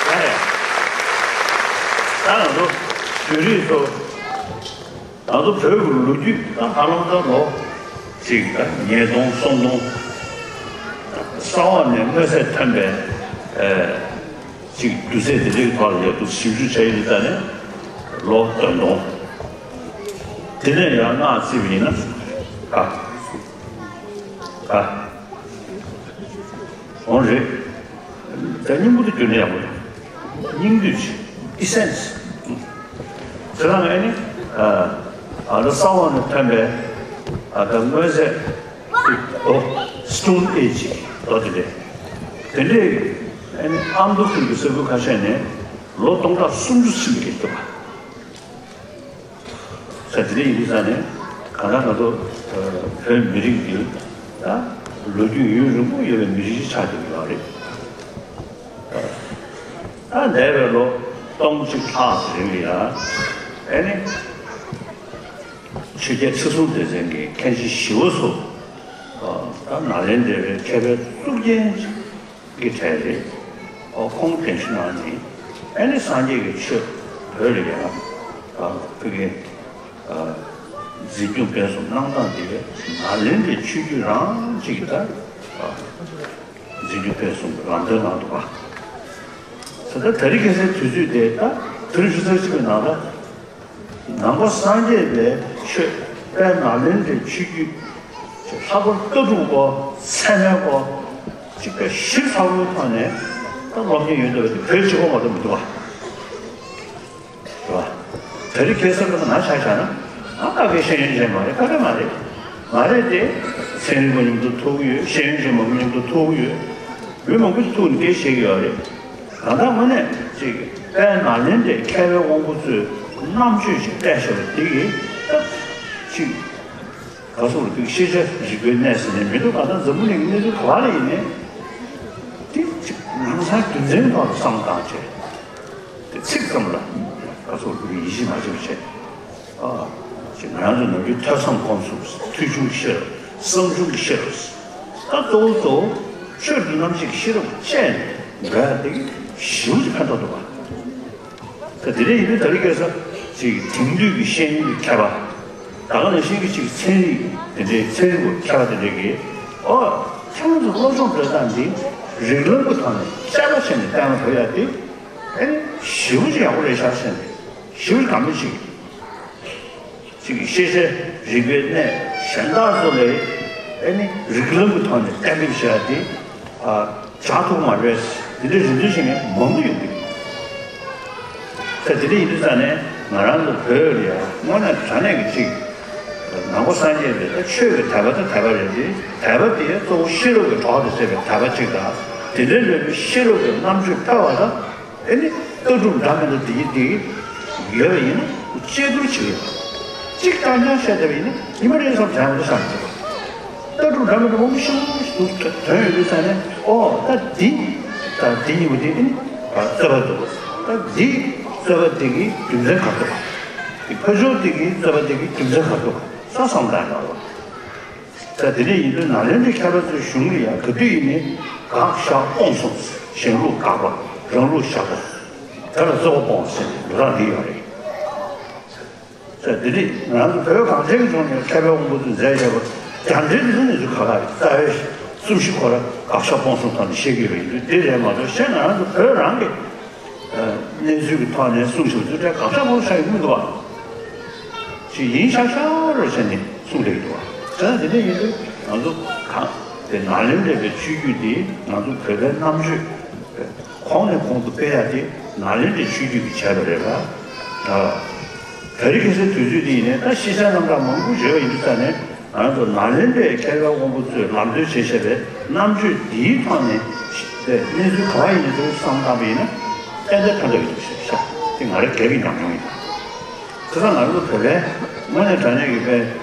ཡ། ད་ང་ཚོ་བོད་རིགས་ཚོ་ང་ཚོ་བོད་ཀྱི་ལོ་རྒྱུས་ད་ཧ་ལམ་ད་ལོ་གཅིག་ད་ཉིས་སྟོང་སུམ་སྟོང་གསང་བ་ནས་མངོན་གསལ་ཐོན་པའི་ཨེ། གཅིག་སྒྱུ་རྩལ་དེ་འདྲའི་ཐོག་ལ་ཡག་ཏུ་ཞིབ་འཇུག་བྱས་ཡོད་ཙང་ནས་ལོ་བདུན་སྟོང་། དེ་ནས་ཡང་སྔགས་བརྩིས་པ་ཡིན་ན་ཨ་ཨ་འོང་རེད། ད་སྙིང་པོ་དེ་བསྒྱུར་ན་ཡག་པོ་རེད། སྙིང་བསྡུས་ཀྱི་ཨི་སེན་སི། ཁྱེད་རང་ཨ་ནི་ཨ་ཨ་ད་གསང་བ་ནས་ཐོན་པའི་ཨ་ད་མངོན་གསལ། ཨོ། སི་ཊོན་ཨེ་ཇི་ལོ་དེ་རེད། དེ་འདྲའི་ཨ་ནི་ཨ་མདོ་ཁུལ་གྱི་ས་ཁུལ་ཁ་ཤས་ནས་ལོ་སྟོང་ཕྲག་སུམ་ཅུ་ཕྱིན་པའི་སྐད་ཆ་བ། ས་དེ་འདྲ་ཡིན་དུས་ས་ནས་གང་ལྟར་ང་ཚོ་བོད་མི་རིགས་འདི་ད་ལོ་རྒྱུས་ཡུན་རིང་པོ་ཡོད་པའི་མི་རིགས་ཤིག་ཆགས་བསྡད་ཡོད་རེད། ད་འདས་པའི་ལོ་སྟོང་གཅིག་ལྷག་རིང་ལ་ཡང་ ཨེ་ནི། ཆོས་རྒྱལ་ཁྲི་སྲོང་ལྡེ་བཙན་གྱི་མཁན་ཆེན་ཞི་བ་འཚོ། ད་ནཱ་ལེནྡྲའི་མཁས་པའི་གཙུག་རྒྱན་གྱི་གྲས་རེད། ཨོ་ཁོང་གདན་ཞུ་གནང་ནས་ཨེ་ནི་སངས་རྒྱས་ཀྱི་ཆོས་བོད་ལ་ཡང་ཕ་གི་འཛིན་སྐྱོང་སྤེལ་གསུམ་གནང་སྟངས་དེ་ནཱ་ལེནྡྲའི་ཆོས་བརྒྱུད་རང་གཅིག་གི་ད། འཛིན་སྐྱོང་སྤེལ་གསུམ་གྱི་ལམ་སྟོན་གནང་འདུག་པ། ད་ལྟ་དེ་རིང་ཁ་སང་དུས་ཚོད་དེ་ད་དུས་རིང་ཆུ་ཚོད་གཅིག་པའི་ནང་ལ། ནང་པ་སངས་རྒྱས་པའི་ཆོས་དཔལ་ནཱ་ལེནྡྲའི་ཆོས་བརྒྱུད་ཀྱི་ལྷག་པར་ལྟ་གྲུབ་སྐོར་ཚད་མའི་སྐོར་གཅིག་པའི་ཞིབ་ཚགས་པོའི་ཐོག་ནས་ད་སློབ་གཉེར་ཡོད་འདུག་པ་དེ་བོད་གཅིག་པོ་མ་གཏོགས་མི་འདུག་པ། རེད་བ། ད་རེས་ཁ་སང་ལ་ང་ཆ་བཞག་ན་ང་ད་གའི་ཤེས་ཡོན་ཅན་མ་རེད། ཁ་ཁ་མ་རེད། མ་རེད་དེ། ཚན་རིག་པ་མཉམ་དུ་ཐུག་གི་ཡོད། ཤེས་ཡོན་ཅན་མང་པོ་མཉམ་དུ་ཐུག་གི་ཡོད། མི་མང་པོ་ཐུག་ནས་སྐད་བཤད་ཀྱི་ཡོད་རེད། ད་ལྟ་དངོས་གནས་ཅིག་དཔལ་ནཱ་ལེནྡྲའི་མཁས་པའི་དབང་པོ་ཚོའི་རྣམ་དཔྱོད་ཅིག་བལྟས་བཞག་པ་དེ་གིས་ད་ཅིག་ག་སོགས་ལ་དེ་ཤེས་བྱ་རིག་པའི་གནས་ཟེར་ནས་མི་འདུག་ག་ད་འཛམ་བུ་གླིང་གི་གནས་ཚུལ་ག་བ་ལ་ཡིན་ནའི་དེ་ཅིག་ནང་སང་རྒྱུ་མཚན་ཐོག་ལ་བསམ་བཏང་བྱས། དེ་ཚིག་ཙམ་ལ་ང་ཚོ་ཡིད་ཆེས་མ་བྱེད་པ་བྱས། ཨ། ཅིག་ང་རང་ཚོ་ནམ་རྒྱུན་ཐོས་བསམ་སྒོམ་གསུམ། ཐོས་བྱུང་ཤེས་རབ། བསམ་བྱུང་གི་ཤེས་རབ། ད་གཙོ་བོ་གཙོ་བོ་ཆོས་དང་རྣམ་འབྱེད་ཀྱི་ཤེས་རབ་བཅས་ནས་འགྲོ་ཡ་དེ་གི་ཞེ་པོ་ཅིག་ཕན་ཐོགས་འདུག་པ། ད་དེ་འདྲ་ཡིན་དུས་ད་རེས་ཁ་སང་ཅིག་དེང་དུས་ཀྱི་ཤེས་ཡོན་གྱི་མཁས་པ། ད་ག་ནང་བཞིན་གྱི་ཅིག་ཚན་རིག་དེ་འདྲའི་ཚན་རིག་པ་མཁས་པ་དེ་འདྲས་ཀྱིས། ཨོ། ཁྱེད་རང་ཚོ་སློབ་སྦྱོང་སྤྲོད་སྟངས་འདི་རིགས་ལམ་གྱི་ཐོག་ནས་དཔྱད་པ་བྱས་ནས་བསྟན་ལ་བུད་ཡ་དེ་ཨེ་ནི་ཞེ་པོ་ཅིག་ཡག་པོ་རེད་ཤག་ཟེར་ནས་ཞེ་པོ་ཅིག་དགའ་མོས་བྱེད་ཀྱི་འདུག་ཅིག་ཤེས་བྱའི་རིག་པའི་གནས་གཞན་དག་ཚོ་ལས་ཨེ་ནི་རིགས་ལམ་གྱི་ཐོག་ནས་གཏན་འབེབས་བྱས་ཏེ། ཨ། བྱ་ཐུབ་མ་རེད། དེ་འདྲའི་རེ་འདུན་བྱེད་མཁན་མང་པོ་ཡོང་གི་འདུག་ད་དེ་འདྲ་ཡིན་དུས་ཙང་ནས་ང་རང་ཚོ་བོད་ལ་ཡང་དངོས་གནས་དྲང་གནས་ཀྱི་ཅིག་ནང་པ་སངས་རྒྱས་པའི་ད་ཆོས་ཀྱི་དད་པ་ད་དད་པ་རེད་དེ། དད་པ་དེ་གཙོ་བོ་ཤེས་རབ་ཀྱི་གྲོགས་དང་བཅས་པའི་དད་པ་ཅིག་དང་། དེ་འདྲའི་ལས་པའི་ཤེས་རབ་ཀྱི་རྣམ་དཔྱོད་འཕེལ་བ་དང་། ཨེ་ནི་ལྟ་གྲུབ་འདྲ་མི་འདྲ་འདི་ཡིན་འདི་ཡོད་པ་ཡིན་ན་གཅེས་བསྡུར་བྱེད་དགོས། གཅིག་རྐྱང་རྐྱང་བཤད་བསྡད་པ་ཡིན་ན་ཉི་མ་རེ་བསམ་བྱ་མི་འདུག་བསམ་གྱི་འདུག་ལྟ་གྲུབ་འདྲ་མི་འདྲ་མང་པོ་ཞིག་འདུག་དོན་ཡོད་དུས་ཙང་ནས། ཨོ་ད་འདི་ད་འདི་གཉིས་པོ་འདི་ཨེ་ནི་རྩོད་པ་འདུག་ད་འདི་རྩོད་པ་འདི་གི་རྒྱུ་མཚན་ག་རེ་འདུག་འདི་ཕ་ཕྱོགས་འདི་གི་རྩོད་པ་འདི་གི་རྒྱུ་མཚན་ག་རེ་འདུག་ས་བསམ་བཏང་ཡོང་བ། ད་དེ་འདྲ་ཡིན་དུས་ནཱ་ལེནྡྲའི་མཁས་པ་ཚོའི་གཞུང་ལ་ཡང་ག་དུས་ཡིན་ནའི་དགག་བཞག་སྤོང་གསུམ། གཞན་ལུགས་དགག་པ། རང་ལུགས་བཞག་པ། དེ་ལ་རྩོད་པ་སྤོང་ཟེར་ནས་འགྲོ་སྟངས་འདི་ཡོད་རེད། ད་དེ་འདྲ་ང་ཚོ་བོད་གངས་ཅན་གྱི་ལྗོངས་ནས་མཁས་པའི་དབང་པོ་ཚོས་མཛད་བཞག་པ་རྒྱ་འགྲེལ་འདི་ཚོ་གནས་ཚུལ་ཁག་ཁག་རེད། རྩ་བའི་གསུམ་བཞི་ཁོ་ར་དགག་བཞག་སྤོང་གསུམ་ཐོག་ནས་བཤད་ཀྱི་ཡོད་པ་ཡིན་དུས་དེ་རེད་མ་གཏོགས་གཞན་ང་རང་ཚོ་བོད་རང་གི་གནས་ཚུལ་གྱི་ཐོག་ནས་གསུངས་བཞག་པ་ཚོ་དགག་བཞག་སྤོང་བཞག་ཡོད་མི་འདུག་བ། ཅིག་ཡིན་ཤག་ཤག་རོ་བྱས་ནས་གསུངས་བསྡད་ཀྱི་འདུག་བ། བྱས་ན་དེ་འདྲ་ཡིན་དུས་ང་ཚོ་གང་དེ་ནཱ་ལེནྡྲའི་ཆོས་བརྒྱུད་འདི་ང་ཚོ་བོད་པའི་རྣམ་དཔྱོད་གོང་ནས་གོང་དུ་སྤེལ་ཡག་དེ་ནཱ་ལེནྡྲའི་ཆོས་བརྒྱུད་ཀྱིས་བྱས་པ་རེད་ལ། ད་རེས་ཁ་སང་དུས་ཚོད་འདི་ཡིན་ནའི་ད་ཤེས་བྱ་རྣམ་གྲངས་མང་པོ་ཡོད་པ་ཡིན་དུས་ཙང་ནས། ང་ཚོ་ནཱ་ལེནྡྲའི་མཁས་པའི་དབང་པོ་ཚོས་ལམ་སྟོན་བྱས་བཞག་པའི་རྣམ་དཔྱོད་འདིའི་ཐོག་ནས་ཤི་དེ་གནས་ཚུལ་ག་བ་ཡིན་ནའི་འདུག་བསམ་བཏང་བ་ཡིན་ན་ཏན་ཏན་ཕན་ཐོགས་ཡོད་འདུག་ཤག་ཤག་དེ་ང་རང་སྒེར་གྱི་ཉམས་མྱོང་ཡིན། དེ་ཙང་ང་ཚོ་བོད་པའི་དངོས་གནས་དྲང་གནས་ཀྱི་དཔེ་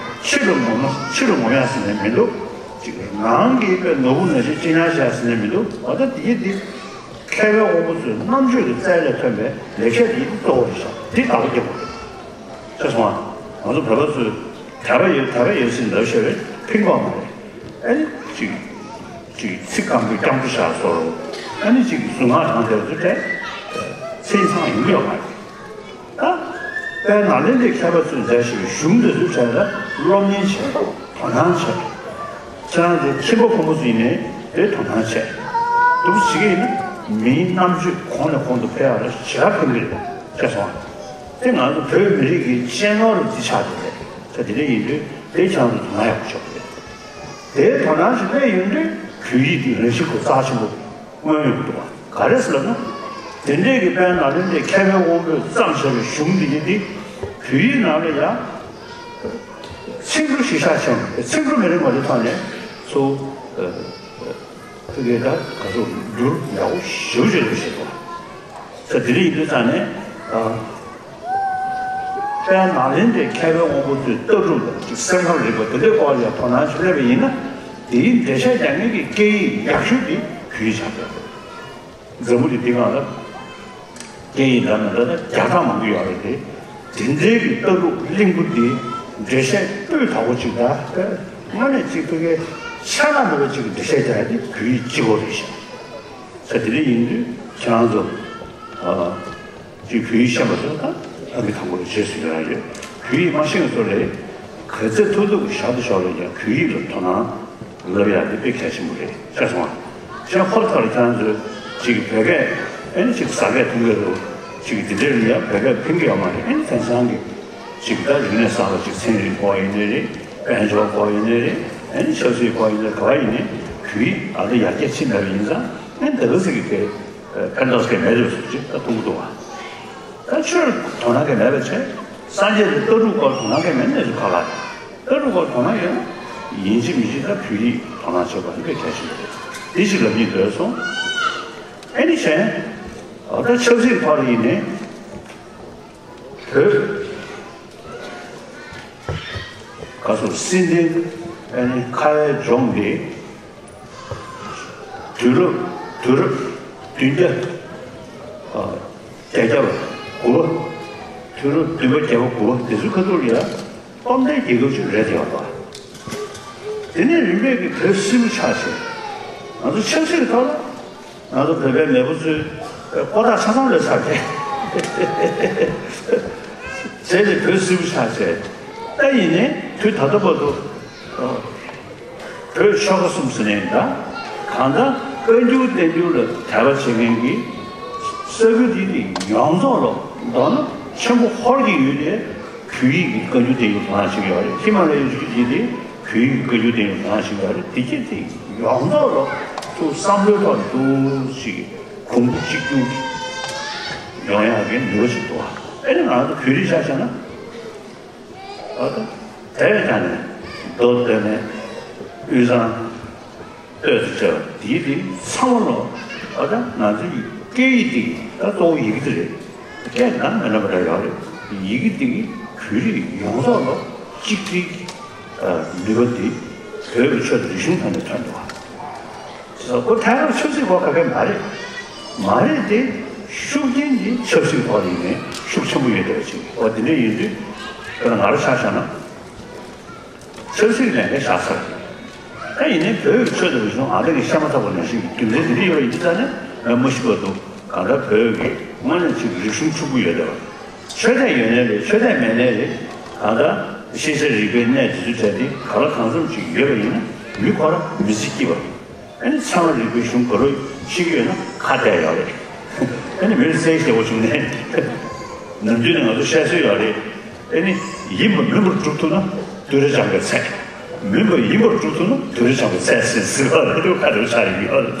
ཕྱི་ལ་ངོམ་ན་ཕྱི་ལ་ངོམ་ཡ་ཟེར་ནས་མི་འདུག་ཅིག་ནང་གི་དཔེ་ནོར་བུ་ནང་བཞིན་ཅི་ཉག་བྱ་ཟེར་ནས་མི་འདུག་འོ་ད་དེ་དེ་མཁས་པའི་དབང་པོ་ཚོའི་རྣམ་དཔྱོད་ཀྱི་རྩལ་ལས་ཐོན་པའི་ལེགས་བཤད་དེ་གཙོ་བོ་རེད་ཤག་དེ་བདག་པོ་རྒྱབ་དགོས་རེད། ཤེས་སོང་ཨ། ང་ཚོ་བོད་པ་ཚོས་དད་པ་ཡོད་དད་པ་ཡོད་ཟེར་འདྲ་བཤད་པའི་ཕིང་གོག་མ་རེད། ཨ་ནི་ཅིག་ཅིག་ཚིག་སྐམ་པོའི་སྐྱབས་འགྲོ་བཞག་སོགས། ཨ་ནི་ཅིག་གཟུངས་སྔགས་བགྲང་བསྡད་པ་ཚོ་གྲས་ཚེ་ཚང་ཡོང་གི་ཡོད་མ་རེད། ད་དཔལ་ནཱ་ལེནྡྲའི་མཁས་པ་ཚོས་མཛད་བཞག་པའི་གཞུང་འདི་ཚོའི་གྲས་ལ་སློབ་གཉེར་བྱེད་དགོས། དོ་སྣང་བྱས། ཁྱེད་རང་ཚོའི་ཁྱིམ་པ་ཕོ་མོ་ཚོ་ཡིན་ནའི་དེ་དོ་སྣང་བྱས། འདུག་སེ་བྱེད་ཀྱི་ཡིན་ན་མིའི་རྣམ་དཔྱོད་གོང་ནས་གོང་དུ་འཕེལ་བ་ལ་ཞེ་དྲག་ཕན་གྱི་རེད། ཤེས་སོང་ཨ། དེ་ང་ཚོ་བོད་མི་རིགས་ཀྱི་གཅེས་ནོར་ལ་འདི་ཆགས་ཀྱི་རེད། ད་དེ་འདྲ་ཡིན་དུས་དེ་ཁྱེད་རང་ཚོ་དོ་སྣང་ཡག་པོ་བྱེད་དགོས་རེད། དེའི་དོ་སྣང་ཞིག་སླེབས་ཡོང་དུས་བོད་ཡིག་འདི་རང་བཞིན་གྱིས་རྩ་ཆེན་པོ་མངོན་ཡོང་གི་འདུག་བ། ག་རེ་ཟེར་ལབ་ན། དེ་འདྲས་ཀྱི་དཔལ་ནཱ་ལེནྡྲའི་མཁས་པའི་དབང་པོས་བརྩམས་བཞག་པའི་གཞུང་འདི་ཉིད་འདི་བོད་ཡིག་ནང་ལ་ཡང་ཚིག་འབྲུ་གཞིར་བཞག་བྱས་ནས་ཚིག་འབྲུ་མི་རིང་བ་དེ་ཐོག་ནས་ཚུར་ཨ་ཨ་ཕ་གིར་ད་ག་ཚོད་བསྒྱུར་ཡག་པོ་ཞེ་པོ་ཅིག་རེད་ཞེས་སོ། ད་དེ་འདྲ་ཡིན་དུས་ཙང་ནས་ཨ་དཔལ་ནཱ་ལེནྡྲའི་མཁས་པའི་དབང་པོ་ཚོའི་ལྟ་གྲུབ་དང་སེམས་ཁམས་རིག་པ་དེ་འདྲའི་སྐོར་ལ་དོ་སྣང་ཞིག་སླེབས་པ་ཡིན་ན། དེའི་འགྲེལ་བཤད་རྒྱག་མཁན་གྱི་སྐད་ཡིག་ཡག་ཤོས་དེ་བོད་ཡིག་ཆགས་ཡོད་རེད། འཛམ་བུ་གླིང་འདི་སྒང་ལ་སྐད་ཡིག་འདྲ་མི་འདྲ་ད་བརྒྱ་ཕྲག་མང་པོ་ཡོད་རེད་དེ། དེ་འདྲའི་གི་ལྟ་གྲུབ་གླིང་བུ་འདི་འགྲེལ་བཤད་སྤུས་དག་པོ་ཅིག་དང་། དངོས་གནས་ཅིག་ཕ་གིའི་ཆ་ལག་མེད་པ་ཅིག་གི་འགྲེལ་བཤད་རྒྱག་ཡ་དེ་བོད་ཡིག་གཅིག་པོ་རེད་ཤག་ས་དེ་འདྲ་ཡིན་དུས་ཁྱེད་རང་ཚོ་ཨ་ཅིག་བོད་ཡིག་ཤེས་པ་ཚོ་ད་ཨ་མི་དང་པོ་ལ་རྗེས་སུ་ཡོང་ཡ་ཡོད། བོད་ཡིག་མ་ཤེས་པ་ཚོ་ལ་ག་ཚད་ཐུབ་ཐུབ་ཀྱི་ཞར་དུ་ཞོག་ལ་ཡང་བོད་ཡིག་ལ་དོ་སྣང་ལབ་ཡག་དེ་དཔེ་གལ་ཆེན་པོ་རེད། ཤེས་སོང་ང་། ཤེས་ཧོར་ཐོག་ལ་ཁྱེད་རང་ཚོས་ཅིག་བོད་སྐད་ཨེ་ནི་ཅིག་ཟ་སྐད་འཐུང་སྐད་རེད། ཅིག་དེ་འདྲའི་ལ་ཡང་བོད་སྐད་ཕན་གྱི་ཡོད་མ་རེད། ཨེ་ནི་དེང་སང་གི་ཅིག་ད་རིག་གནས་གསར་པ་ཅིག་ཚན་རིག་སྐོར་ཡིན་ནའི་རེད། དཔལ་འབྱོར་སྐོར་ཡིན་ནའི་རེད། ཨེ་ནི་ཆབ་སྲིད་སྐོར་ཡིན་ནའི་རེད། ག་པར་ཡིན་ནའི་བོད་ཡིག་ཨ་ད་ཡར་རྒྱས་ཕྱིན་མེད་པ་ཡིན་ཙང་། ཨེ་ནི་ད་ག་ཟིག་གི་དེ་ཕན་ཐོགས་ཀྱི་མེད་རེད་ཟེར་ཅིག་ད་གཏོང་གི་འདུག་བ། ད་ཆོས་དོ་སྣང་གི་མེད་པ་བྱས། སངས་རྒྱས་ཀྱི་ལྟ་གྲུབ་སྐོར་དོ་སྣང་གི་མེད་ནས་སུ་ཁ་ལག་རེད། ལྟ་གྲུབ་སྐོར་དོ་སྣང་ཡོད་ན་ཡིན་གཅིག་མིན་གཅིག་ད་བོད་ཡིག་དོ་སྣང་བྱེད་དགོས་ནི་དཔེ་གལ་ཆེན་པོ་རེད། དེ་ཞིག་ལབ་སྙིང་འདོད་སོང་། ཨེ་ནི་གཞན་ད་ཆབ་སྲིད་ཐོག་ལ་ཡིན་ནའི་བོད་ག་སོ་སྲིད་འཛིན་ཨེ་ནི་ཁ་བའི་ལྗོངས་འདི། དུས་རབས་དུས་རབས་བདུན་བརྒྱ་ཨ་བརྒྱད་བརྒྱ་དགུ་པ། དུས་རབས་བདུན་པ་བརྒྱད་པ་དགུ་པ་དེ་ཚོའི་ཁ་ཐུག་ལ་ཡ་སྟོབས་ལྡན་རྒྱལ་ཁབ་ཅིག་རེད་ཡོད་པ། དེ་ནས་རིམ་པས་ཀྱི་བོད་སིལ་བུ་ཆགས་བྱས། ང་ཚོ་ཆབ་སྲིད་ཀྱི་ཐོག་ལ་ང་ཚོ་བོད་པའི་མེས་པོ་ཚོའི་ཀོ་ཐག་ཆ་ཚང་རེད་ཚར་ཏེ། བྱས་ཏེ་བོད་སིལ་བུ་ཆགས་བྱས། ད་ཡིན་ནའི་དུས་ད་ལྟ་བར་དུ། བོད་ཆོལ་ཁ་གསུམ་ཟེར་ནས་ད་གང་ལྟར་བཀའ་འགྱུར་བསྟན་འགྱུར་ལ་དད་པ་བྱེད་མཁན་གྱི་ས་ཁུལ་དེ་དེ་ཡོངས་རྫོགས་ལ། མདོར་ན་ཆེན་པོ་ཧོར་གྱི་ཡུལ་དེ་བོད་ཡིག་གི་བཀའ་འགྱུར་བསྟན་འགྱུར་དོ་སྣང་བྱེད་ཀྱི་ཡོད་རེད། ཧི་མ་ལ་ཡའི་རི་རྒྱུད་དེ་དེ་བོད་ཡིག་གི་བཀའ་འགྱུར་བསྟན་འགྱུར་དོ་སྣང་བྱེད་ཀྱི་ཡོད་རེད། དེ་གྱད་དེ་ཡོངས་རྫོགས་ལ་ཐུགས་བསམ་བློའི་ཐོག་ནས་ཐུགས་ཅིག་གོང་བུ་གཅིག་གྱུར་ཡོང་ཡག་གི་ནུས་པ་ཞིག་འདུག་ཨ་ནི་ང་ཚོ་བོད་རིགས་ཆ་བཞག་ན། ཨ་ད་དེ་བས་ཀྱང་ནས་མདོ་སྟོད་སྨད་དབུས་གཙང་སྟོད་དུ་བྱས་པ་དེའི་དེ་ཚང་མ་ལོ། ཨ་ད་ང་ཚོའི་སྐད་ཡིག་དེ་ད་གཙོ་བོ་ཡི་གེ་དེ་རེད། སྐད་འདྲ་མི་འདྲ་མི་འདྲ་ཡོད་རེད། ཡི་གེ་དེ་བོད་རིགས་ཡོངས་རྫོགས་ལོ་གཅིག་སྒྲིལ་ནུས་པ་དེ་བོད་ཀྱི་ཆོས་དང་རིག་གཞུང་ཐོག་ནས་ཐོན་འདུག་ཁོ་ཐད་ཀར་ཆབ་སྲིད་སྐོར་ག་གེ་མ་རེད། མ་རེད་དེ། ཤུགས་རྐྱེན་གྱི་ཆབ་སྲིད་སྐོར་ཡིན་ནའི་ཤུགས་ཆེན་པོ་ཡོད་བསྡད་པ་ཅིག་འོ་དེ་འདྲ་ཡིན་དུས། དཔེར་ན་ང་རང་ཆ་བཞག་ན། ཆབ་སྲིད་ལས་ཀ་བཞག་ཚར། ད་ཡིན་ནའི་བོད་ཀྱི་ཆོས་དང་རིག་གཞུང་ཨ་ད་གི་བཤད་མ་ཐག་པ་ནང་བཞིན་གྱི་རྒྱུ་མཚན་དེ་འདྲ་ཡོད་པ་ཡིན་དུས་ད་ནི་ང་མ་ཤི་བར་དུ་གང་ལྟར་བོད་ཀྱི་དངོས་གནས་ཅིག་རིག་གཞུང་ཕྱུག་པོ་ཡོད་བསྡད་པ། ཆོས་དད་ཡོད་ནའི་རེད། ཆོས་དད་མེད་ནའི་རེད། གང་ལྟར་ཤེས་བྱ་རིག་པའི་གནས་དེ་ཚོའི་གྲས་དེ་ག་ལ་གང་འཚམ་ཅིག་ཡོད་པ་ཡིན་ན་མི་ཁོ་རང་མི་ཚེ་སྐྱིད་པ། ཨ་ནི་ཚང་མ་རིག་པའི་གཞུང་ག་རུ་ཤེས་ཀྱི་ཡོད་ན་ཁ་གཏད་ཡོད་རེད། ཨ་ནི་མི་ལ་རྩེ་ཞེ་པོ་བྱུང་ནས། ནམ་རྒྱུན་ནས་ང་ཚོ་བཤད་སྲོལ་ཡོད་རེད། ཨ་ནི་ཡིན་པ་མིན་པར་སྒྲུབ་ཐུབ་ན་དུད་འགྲོ་སྦྱང་བའི་ཚད། མིན་པ་ཡིན་པར་སྒྲུབ་ཐུབ་ན་དུད་འགྲོ་སྦྱང་བའི་ཚད་ཟེར་ཟེར་བ་རེད། ཁ་འདྲ་ཆགས་ཡོད་རེད།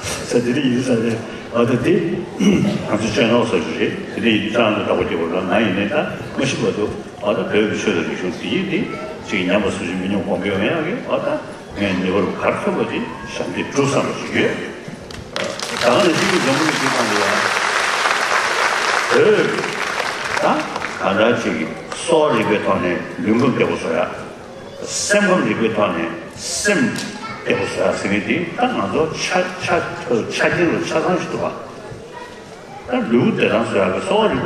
ས་དེ་འདྲ་ཡིན་ས་རེད། ཨ་ད་དེ་ང་ཚོ་སྤྱོད་ནོར་ས་ཞིག་རེད། དེ་འདྲ་ཡིན་ཙང་ལ་བདག་པོ་སྐྱེ་བོ་ལ་ང་ཡིན་ནའི་ད་མ་ཤི་བར་དུ། ཨ་ད་བོད་ཀྱི་ཆོས་དང་རིག་གཞུང་དེ་ཡིན་དེ་ཅིག་ཉམས་པ་སུ་ཞིག་མི་ཉུང་གོང་འཕེལ་ཡོང་ཡག་གི་ཨ་ད་ངས་ངེས་པར་ག་རེ་ཐུབ་པ་དེ་ཞབས་འདེགས་སྒྲུབ་བསམ་པ་ཞིག་ཡོད། ད་ག་ནང་བཞིན་གྱི་འཛམ་བུ་གླིང་འདིའི་སྒང་ལ་ཡང་བོད་ད་གང་འདྲ་ཅིག་གི་གསོ་བ་རིག་པའི་ཐོག་ནས་ལུས་ཁམས་བདེ་པོ་བཟོ་ཡག་སེམས་ཁམས་རིག་པའི་ཐོག་ནས་སེམས་བདེ་པོ་བཟོ་ཡག་ཟེར་མཁན་དེ་ད་ང་ཚོ་ཆ་ཆ་ཆ་རྐྱེན་ལ་ཆ་ཚང་ཞིག་འདུག་པ། ད་ལུས་བདེ་ཐང་བཟོ་ཡག་གི་གསོ་བ་རིག་པ་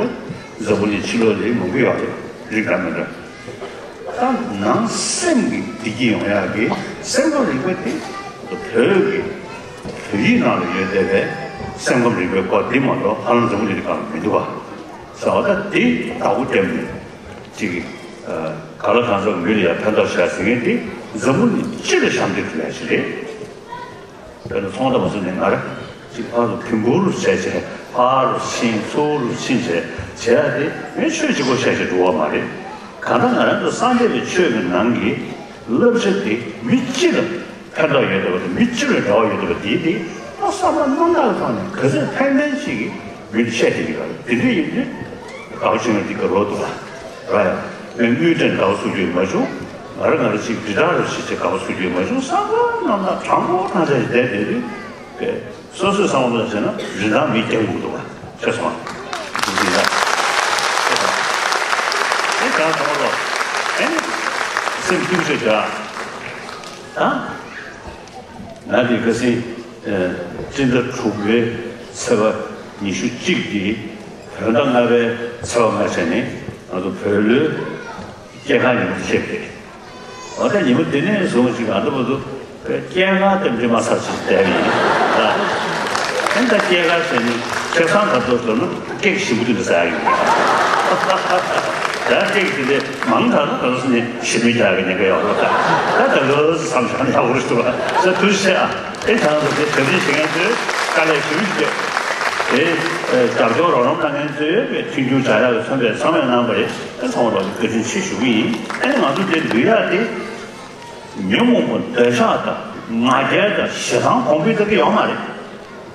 འཛམ་བུ་གླིང་ཕྱི་ལོགས་ལ་མང་པོ་ཡོད་རེད། རིགས་འདྲ་མི་འདྲ། ད་ནང་སེམས་ཀྱི་བདེ་སྐྱིད་ཡོང་ཡག་གི་སེམས་ཁམས་རིག་པ་དེ་བོད་ཀྱི་བོད་ཡིག་ནང་ལ་ཡོད་བསྡད་པའི་སེམས་ཁམས་རིག་པའི་སྐོར་འདི་མ་གཏོགས་ཧ་ལམ་འཛམ་བུ་གླིང་འདི་སྒང་ལ་མི་འདུག་པ། ཟེར་བ་ད་དེ་བདག་པོ་བརྒྱབ་ནས་ཅིག་ག་ལ་གང་འཚམ་མི་ལ་ཡང་ཕན་ཐོགས་བྱ་ཟེར་མཁན་དེ་འཛམ་བུ་གླིང་སྤྱི་ལ་ཞབས་འདེགས་ཞུ་ཡག་ཞིག་རེད། དཔེར་ན་ཚོང་བདག་མ་སོང་ནས་ང་རང་ཅིག་ཕར་རུ་བོན་པོ་རུ་བྱས་བྱས་ཕར་རུ་ཕྱིན་ཚུར་རུ་ཕྱིན་བྱས་བྱས་ཡ་དེ་ངས་ཆོས་གཅིག་པོ་བཤད་བྱས་འགྲོ་བ་མ་རེད། གང་ལྟར་ང་རང་ཚོ་སངས་རྒྱས་པའི་ཆོས་ཀྱི་ནང་གི་བསླབ་བྱ་དེ་མི་སྤྱི་ལ་ཕན་ཐོགས་ཡོད་བསྡད་པ་དང་མི་སྤྱི་ལ་འབྲེལ་བ་ཡོད་བསྡད་པ་དེ་དེ་ད་བསམ་བློ་རྣམ་དག་གི་ཐོག་ནས་ག་ཚོད་ཕན་ཕན་ཞིག་གིས་མི་ལ་བཤད་བསྡད་ཀྱི་ཡོད་རེད། དེ་འདྲ་ཡིན་དུས་དགའ་པོ་བྱུང་བ་འདི་དགའ་པོ་འདུག་ལ། ར་ཡ། དངུལ་དྲན་དགའ་པོ་བཟོ་རྒྱུ་མ་བྱུང་། ང་རང་ང་རང་ཅིག་དྲིལ་བསྒྲགས་རུ་བྱེད་ཅེས་དགའ་པོ་བཟོ་རྒྱུ་མ་བྱུང་། བསམ་བློ་རྣམ་དག་དྲང་པོ་དྲང་བཞག་ཅིག་བསྡད་བསྡད་དུས། སོ་སོའི་བསམ་བློ་བྱས་ན་རིན་ཐང་མི་རྒྱང་འགྲོ་འདུག་བ། ཤེས་སོང་ང་། འདི་འདྲ། ཨེ་གང་བསམ་བློ། ཨེ་ནི། སེམས་སྐྱིད་པོ་ཞིག་བྱ། ཨ། ང་འདི་ཁ་སང་། ཨེ། སྤྱི་ཟླ་དྲུག་པའི་ཚེས་པ་ཉི་ཤུ་གཅིག་གི་ བོད་ཟླ་ལྔ་པའི་ཚེས་པ་ལྔ་བྱས་ནས་ང་ཚོ་བོད་ལོའི་སྐྱེས་སྐར་ཉིན་མོ་ཞིག་རེད། འོ་ད་ཉིན་མོ་དེ་ནས་བཟུང་ཅིག་ང་ཚོ་བོད་ཚོ་སྐྱེས་སྐར་དེ་འདྲ་མ་ཚར་ཅིག་བསྡད་ཡིན་ད། ཨེ་ད་སྐྱེས་སྐར་ཟེར་ནས་ཁེ་བཟང་ག་ཚོད་ཟེར་ན་ཀེག་ཞིམ་པོ་དེ་འདྲ་ཟ་ཡ་ཡིན། ད་ཀེག་དེ་འདྲ་མང་དྲགས་ན་ག་ཚོད་ཟེར་ནས་ཞིམ་པོ་རྒྱག་གི་ཉེན་ཁ་ཡོད་རེད་ད། ད་ད་ལོ་བསམ་བྱས་ན་ཡག་པོ་རེད་འདུག་ད་ཐུགས་རྗེ་ཆེ་ཨ། ཨེ་ད་ང་ཚོ་དེ་དེ་རིང་བྱེད་མཁན་ཚོས་དཀའ་ལས་ཞེ་པོ་ཞིག་བརྒྱབ། ཨེ་རྒྱབ་སྐྱོར་རོགས་རམ་གནང་མཁན་ཚོས་མཐུན་འགྱུར་བྱ་ཡག་གི་མཚོན་པའི་ཚང་མས་གནང་པ་རེད། ཨེ་ཚང་མ་ལ་བཀའ་དྲིན་ཆེ་ཞུ་གི་ཡིན། ཨེ་ང་ཚོ་འདིར་འདུས་ཡག་དེ་ཉོན་མོངས་པ་འདོད་ཆགས་དང་ང་རྒྱལ་དང་ཞེ་སྡང་གོང་འཕེལ་ལྟ་གི་ཡོད་མ་རེད།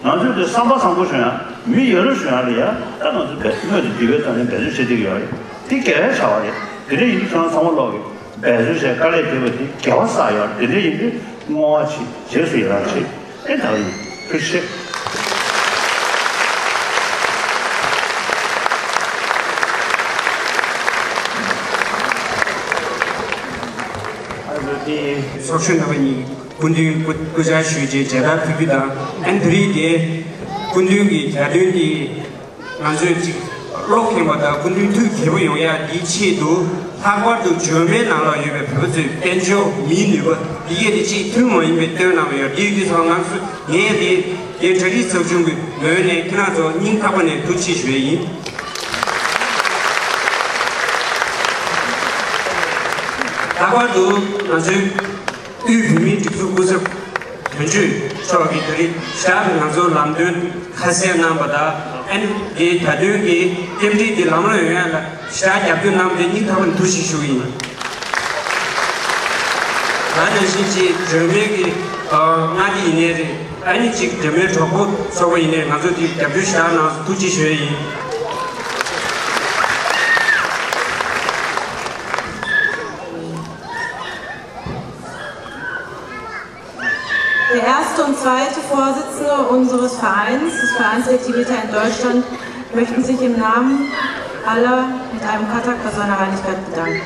ང་ཚོས་དེ་བསམ་པ་བཟང་པོ་བྱུང་ཡག་མི་ཡ་རབས་བྱུང་ཡག་ལ་ཡ་ད་ང་ཚོ་བེད་སྔོན་དུ་འདུས་པའི་ཐོག་ནས་འབད་རྩོལ་བྱེད་བསྡད་ཀྱི་ཡོད་རེད། དེ་དགེ་བའི་བྱ་བ་རེད། དེ་འདྲ་ཡིན་དུས་ཁྱེད་རང་ཚང་མ་ལོག་གི་འབད་རྩོལ་བྱས་དཀའ་ལས་བརྒྱབ་པ་དེ་དགེ་བ་བསགས་ཡོད་རེད། དེ་འདྲ་ཡིན་དུས་བསྔོ་བ་བྱེད། རྗེས་སུ་ཡི་རང་བྱེད། ཨེ་ད་ཡིན། ཐུགས་རྗེ་ཆེ། ཨ་ནི་དེ་ཚོགས་གཞོན་རྣམ་པ་གཉིས་སྐུ་མདུན་སྐུ་སྐུ་བཅར་ཞུས་རྗེས་མཇལ་དར་ཕུལ་རྒྱུ་དང་། ཨ་ནི་དེ་རིང་དེ་སྐུ་མདུན་གྱི་གྱ་སྟོན་དེ་ང་ཚོས་ཅིག་བློ་ཁེངས་པ་དང་སྐུ་མདུན་ཐུགས་དགྱེས་པོ་ཡོང་ཡག་འདིའི་ཆེད་དུ། ལྷག་པར་དུ་འཇར་མན་ནང་ལ་ཡོད་པའི་བོད་པ་ཚོའི་དཔལ་འབྱོར་མིའི་ནུས་པ་འདི་གས་དེ་ཅིག་ཐུན་མོང་ཡིན་པའི་བཏོན་གནང་བ་ཡོད། འདི་ཡིན་དུས་ཚང་ང་ཚོ་ངས་དེ་རྒན་གྲ་སྒྲིག་ཚོགས་ཆུང་གི་ངོས་ནས་ཁྱེད་རང་ཚོ་སྙིང་ཐག་པ་ནས་ཐུགས་རྗེ་ཆེ་ཞུ་ཡ་ཡིན། ལྷག་པར་དུ་ང་ཚོའི་དབུས་བོད་མིའི་སྒྲིག་འཛུགས་སྐུ་ཚབ་དོན་གཅོད་མཆོག་གིས་ད་རེས་ཞག་ང་ཚོ་ལམ་སྟོན་ཁ་གསལ་གནང་བ་དང་། ཨ་ནི་དེའི་གྱ་སྟོན་གྱི་རྟེན་འབྲེལ་འདི་ལམ་ལ་ཡོང་ཡ་ལ་ཞག་རྒྱབ་སྐྱོར་གནང་བ་དེ་སྙིང་ཐག་པ་ནས་ཐུགས་རྗེ་ཆེ་ཞུ་གི་ཡིན། ད་ནང་བཞིན་ཅིག་སྒྲོལ་མའི་གི་མངའ་སྡེ་ཡིན་ནའི་རེད། ཨ་ནི་ཅིག་སྒྲོལ་མའི་གྲོགས་པོ་ཚོགས་པ་ཡིན་ནའི་ང་ཚོ་དེ་རྒྱབ་སྐྱོར་ཞུ་དག་གནང་སོང་། ཐུགས་རྗེ་ཆེ་ཞུ་ཡ་ཡིན། Der erste und zweite Vorsitzende unseres Vereins, des Vereins der Tibeter in Deutschland, möchten sich im Namen aller mit einem Kathak bei seiner Heiligkeit bedanken.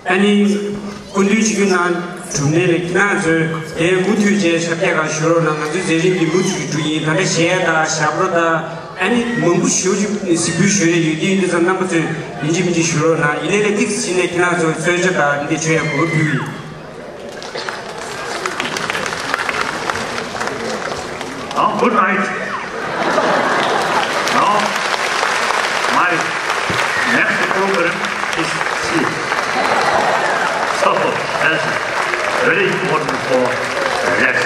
ཨ་ནི་སྐུ་མདུན་ཆིབས་བསྒྱུར་གནང་གྲུབ་ནས་ལས་ཁྱེད་རང་ཚོས་དེ་མུ་མཐུད་བྱས་ཞབས་སྐྱེལ་གང་ཞུ་རོགས་གནང་། ང་ཚོའི་མཛད་རིམ་འདི་མུ་མཐུད་འགྲོ་ཡིན། ད་ལྟ་གཞས་དང་ཞབས་བྲོ་དང་ཨ་ནི་མང་པོ་ཞེ་པོ་ཅིག་གཟིགས་འབུལ་ཞུ་ཡས་ཡོད། དེ་ཡིན་དུས་ཙམ་རྣམ་པ་ཚོས་ཡིན་གཅིག་མིན་གཅིག་ཞུ་རོགས་གནང་། ཡིན་ནའི་ལས་ཏོག་ཙམ་ཕྱིན་ནས་ཁྱེད་རང་ཚོ་གསོལ་ཇ་དང་འདི་འདྲ་མཆོད་ཡས་གོ་སྐབས་ཕུལ་གི་ཡིན། Oh, good night. Now, my next program is sleep. So, that's very important for relax,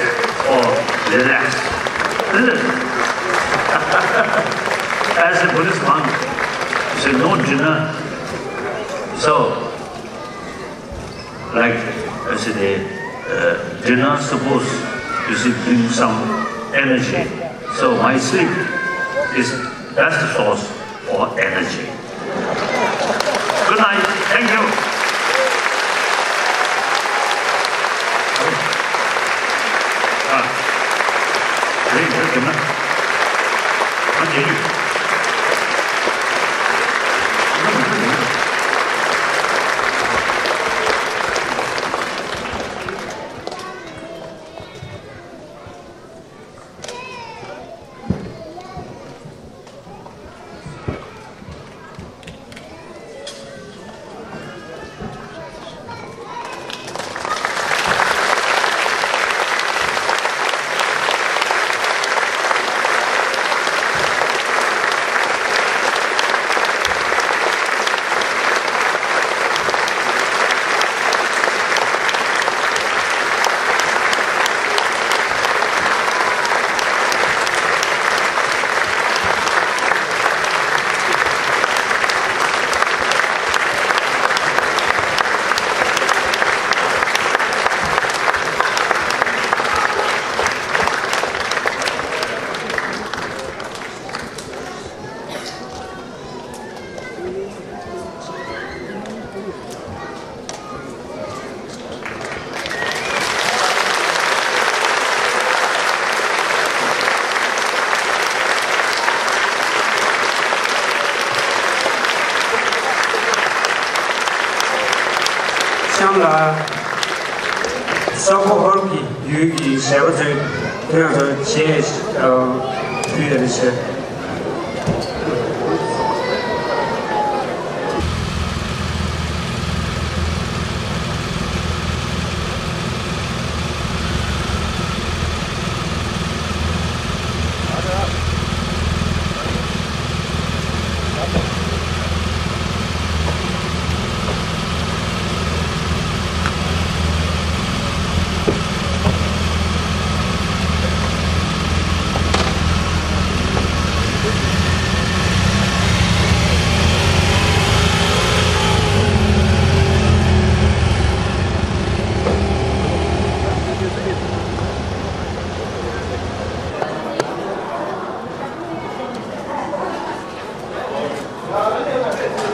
for relax, isn't it? As a Buddhist monk, you should no dinner. So, like I said, uh, dinner supposed to see, bring some energy. So my sleep is best source for energy. Good night. Thank you. Ah, very good. གཤམ་ལ་སོག་པོ་ཧོར་གྱི་ཡུལ་གྱི་ཞབས་བྲོ་ཐོན་རོགས་བྱེད། ཨ། ཕུལ་ཡ་རེད་ཤག་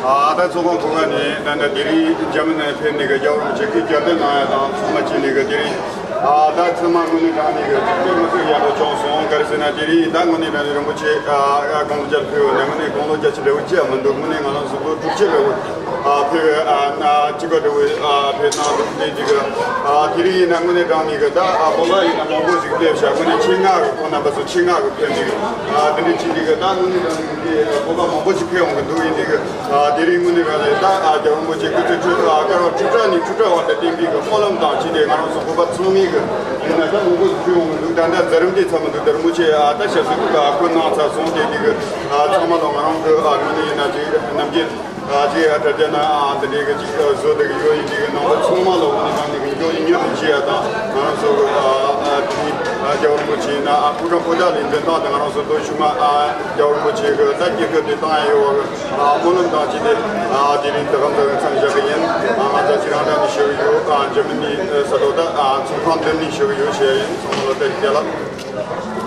ཨ། ད་ཚོགས་ཁང་གོང་ནས་ད་ལྟ་དེ་རིང་འཇར་མ་ནི་ནས་ཕེབས་ནས་གི་རྒྱལ་བ་རིན་པོ་ཆེ་སྐུ་བཅར་འདོན་གནང་ཡ་དང་ཚང་མ་བྱས་ནས་གི་དེ་རིང་། ཨ། ད་ཚང་མ་དངོས་གནས་དྲང་གནས་གི་ཅིག་དཔེ་མི་སྲིད་ཡག་པོ་བྱུང་སོང་། ག་རེ་ཟེར་ན་དེ་རིང་ད་དངོས་གནས་དྲང་གནས་རིན་པོ་ཆེ། ཨ། དགུང་ལོ་བརྒྱད་ཕེབས་ཡོད་ན་དངོས་གནས་དགུང་ལོ་བརྒྱད་ཅུ་འདྲ་བོ་ཅི་ཡང་མི་འདུག་དངོས་གནས་ང་རང་ཚོ་ལོ་དྲུག་ཅུ་འདྲ་བོ། ཨ། ཕེབས། ཨ། ན་གཅིག་པ་འདྲ་བོ། ཨ། ཕེབས་གནང་འདུག་དེ་དེ་གི། ཨ། དེ་རིང་ཡིན་ན་དངོས་གནས་དྲང་གནས་གི་ད། ཨ། བོད་པ་ཡིན་ན་མང་པོ་ཞིག་སླེབས་ཤག་དངོས་གནས་ཆེད་མངགས་གི་ཁོང་རྣམ་པ་ཚོ་ཆེད་མངགས་གི་ཕེབས་འདུག་ཨ། དེ་འདྲ་བྱས་འདུག་གི་ད་དངོས་གནས་དྲང་གནས་གི་བོད་པ་མང་པོ་ཞིག་ཕེབས་འོང་གི་འདུག་ཡིན་འདུག་གི། ཨ། དེ་རིང་དངོས་གནས་དྲང་གནས་ད། ཨ། རྒྱལ་བ་རིན་པོ་ཆེ་སྐུ་ཚེ་ཁྲི། ཨ། བསྐལ་པ་ཁྲི་ཕྲག་ནས་ཁྲི་ཕྲག་བར་དུ་བརྟན་པའི་གི་སྨོན་ལམ་དང་བཅས་ཏེ་ང་རང་ཚོ་བོད་པ་ཚང་མས་གི་ཡིན་ན་ད་མང་པོ་ཞིག་ཕེབས་འོང་གི་འདུག་ད་ལྟ་མཛད་རིམ་དེ་ཚང་མ་འདུག་ད་རིན་པོ་ཆེ། ཨ། ད་ཞབས་སོར་བཀོད་གནང་ཚར་སོང་། དེ་དེ་གི། ཨ། ཚང་མ་ལ་ང་རང་གི། ཨ། དངོས་གནས་ཡིན་ན་ཅིག་ནམ་རྒྱུན། ཨ། ཅིག་ཨ་དྲ་རྒྱ་ན། ཨ། འདི་འདྲའི་གི་ཅིག་བཟོ་འདི་གི་ཡོད། ཡིན་འདི་གི་ནང་པ་ཚང་མ་ལ་འོ་ནི་གང་ནི་གི་འགྱོ་ཡིན་ཉོ་ཡིན་བྱེད་ཡ་དང་ང་རང་ཚོ་གི། ཨ། ཨ། དེ་ནི། ཨ། རྒྱལ་བ་རིན་པོ་ཆེ་ཡིན་ན། ཨ། ཕོ་བྲང་པོ་ཏ་ལའི་མདུན་ཐང་དུ་ང་རང་ཚོ་མདོ་ཆུང་མ། ཨ། རྒྱལ་བ་རིན་པོ་ཆེ་གི་ད་སྐྱེ་སྐབས་དེ་བཏང་ཡ་ཡོད་བ་གི། ཨ། སྨོན་ལམ་དང་བཅས་ཏེ། ཨ། དེ་རིང་འདི་ག་ཙམ་མཚམས་བཞག་གི་ཡིན། ཨ། ང་ཚོ་ཅི་རང་འདྲ་ནས་ཞུ་གི་ཡོད། ཨ། འཇར་མ་ནི་ས་ཐོག་ད། ཨ། ཚོང་ཁང་འདི་ནས་ཞུ་གི་ཡོད་བྱེད་ཡ་ཡིན། ཚང་མ་ལ་བཀྲ་ཤིས་བདེ་ལེགས།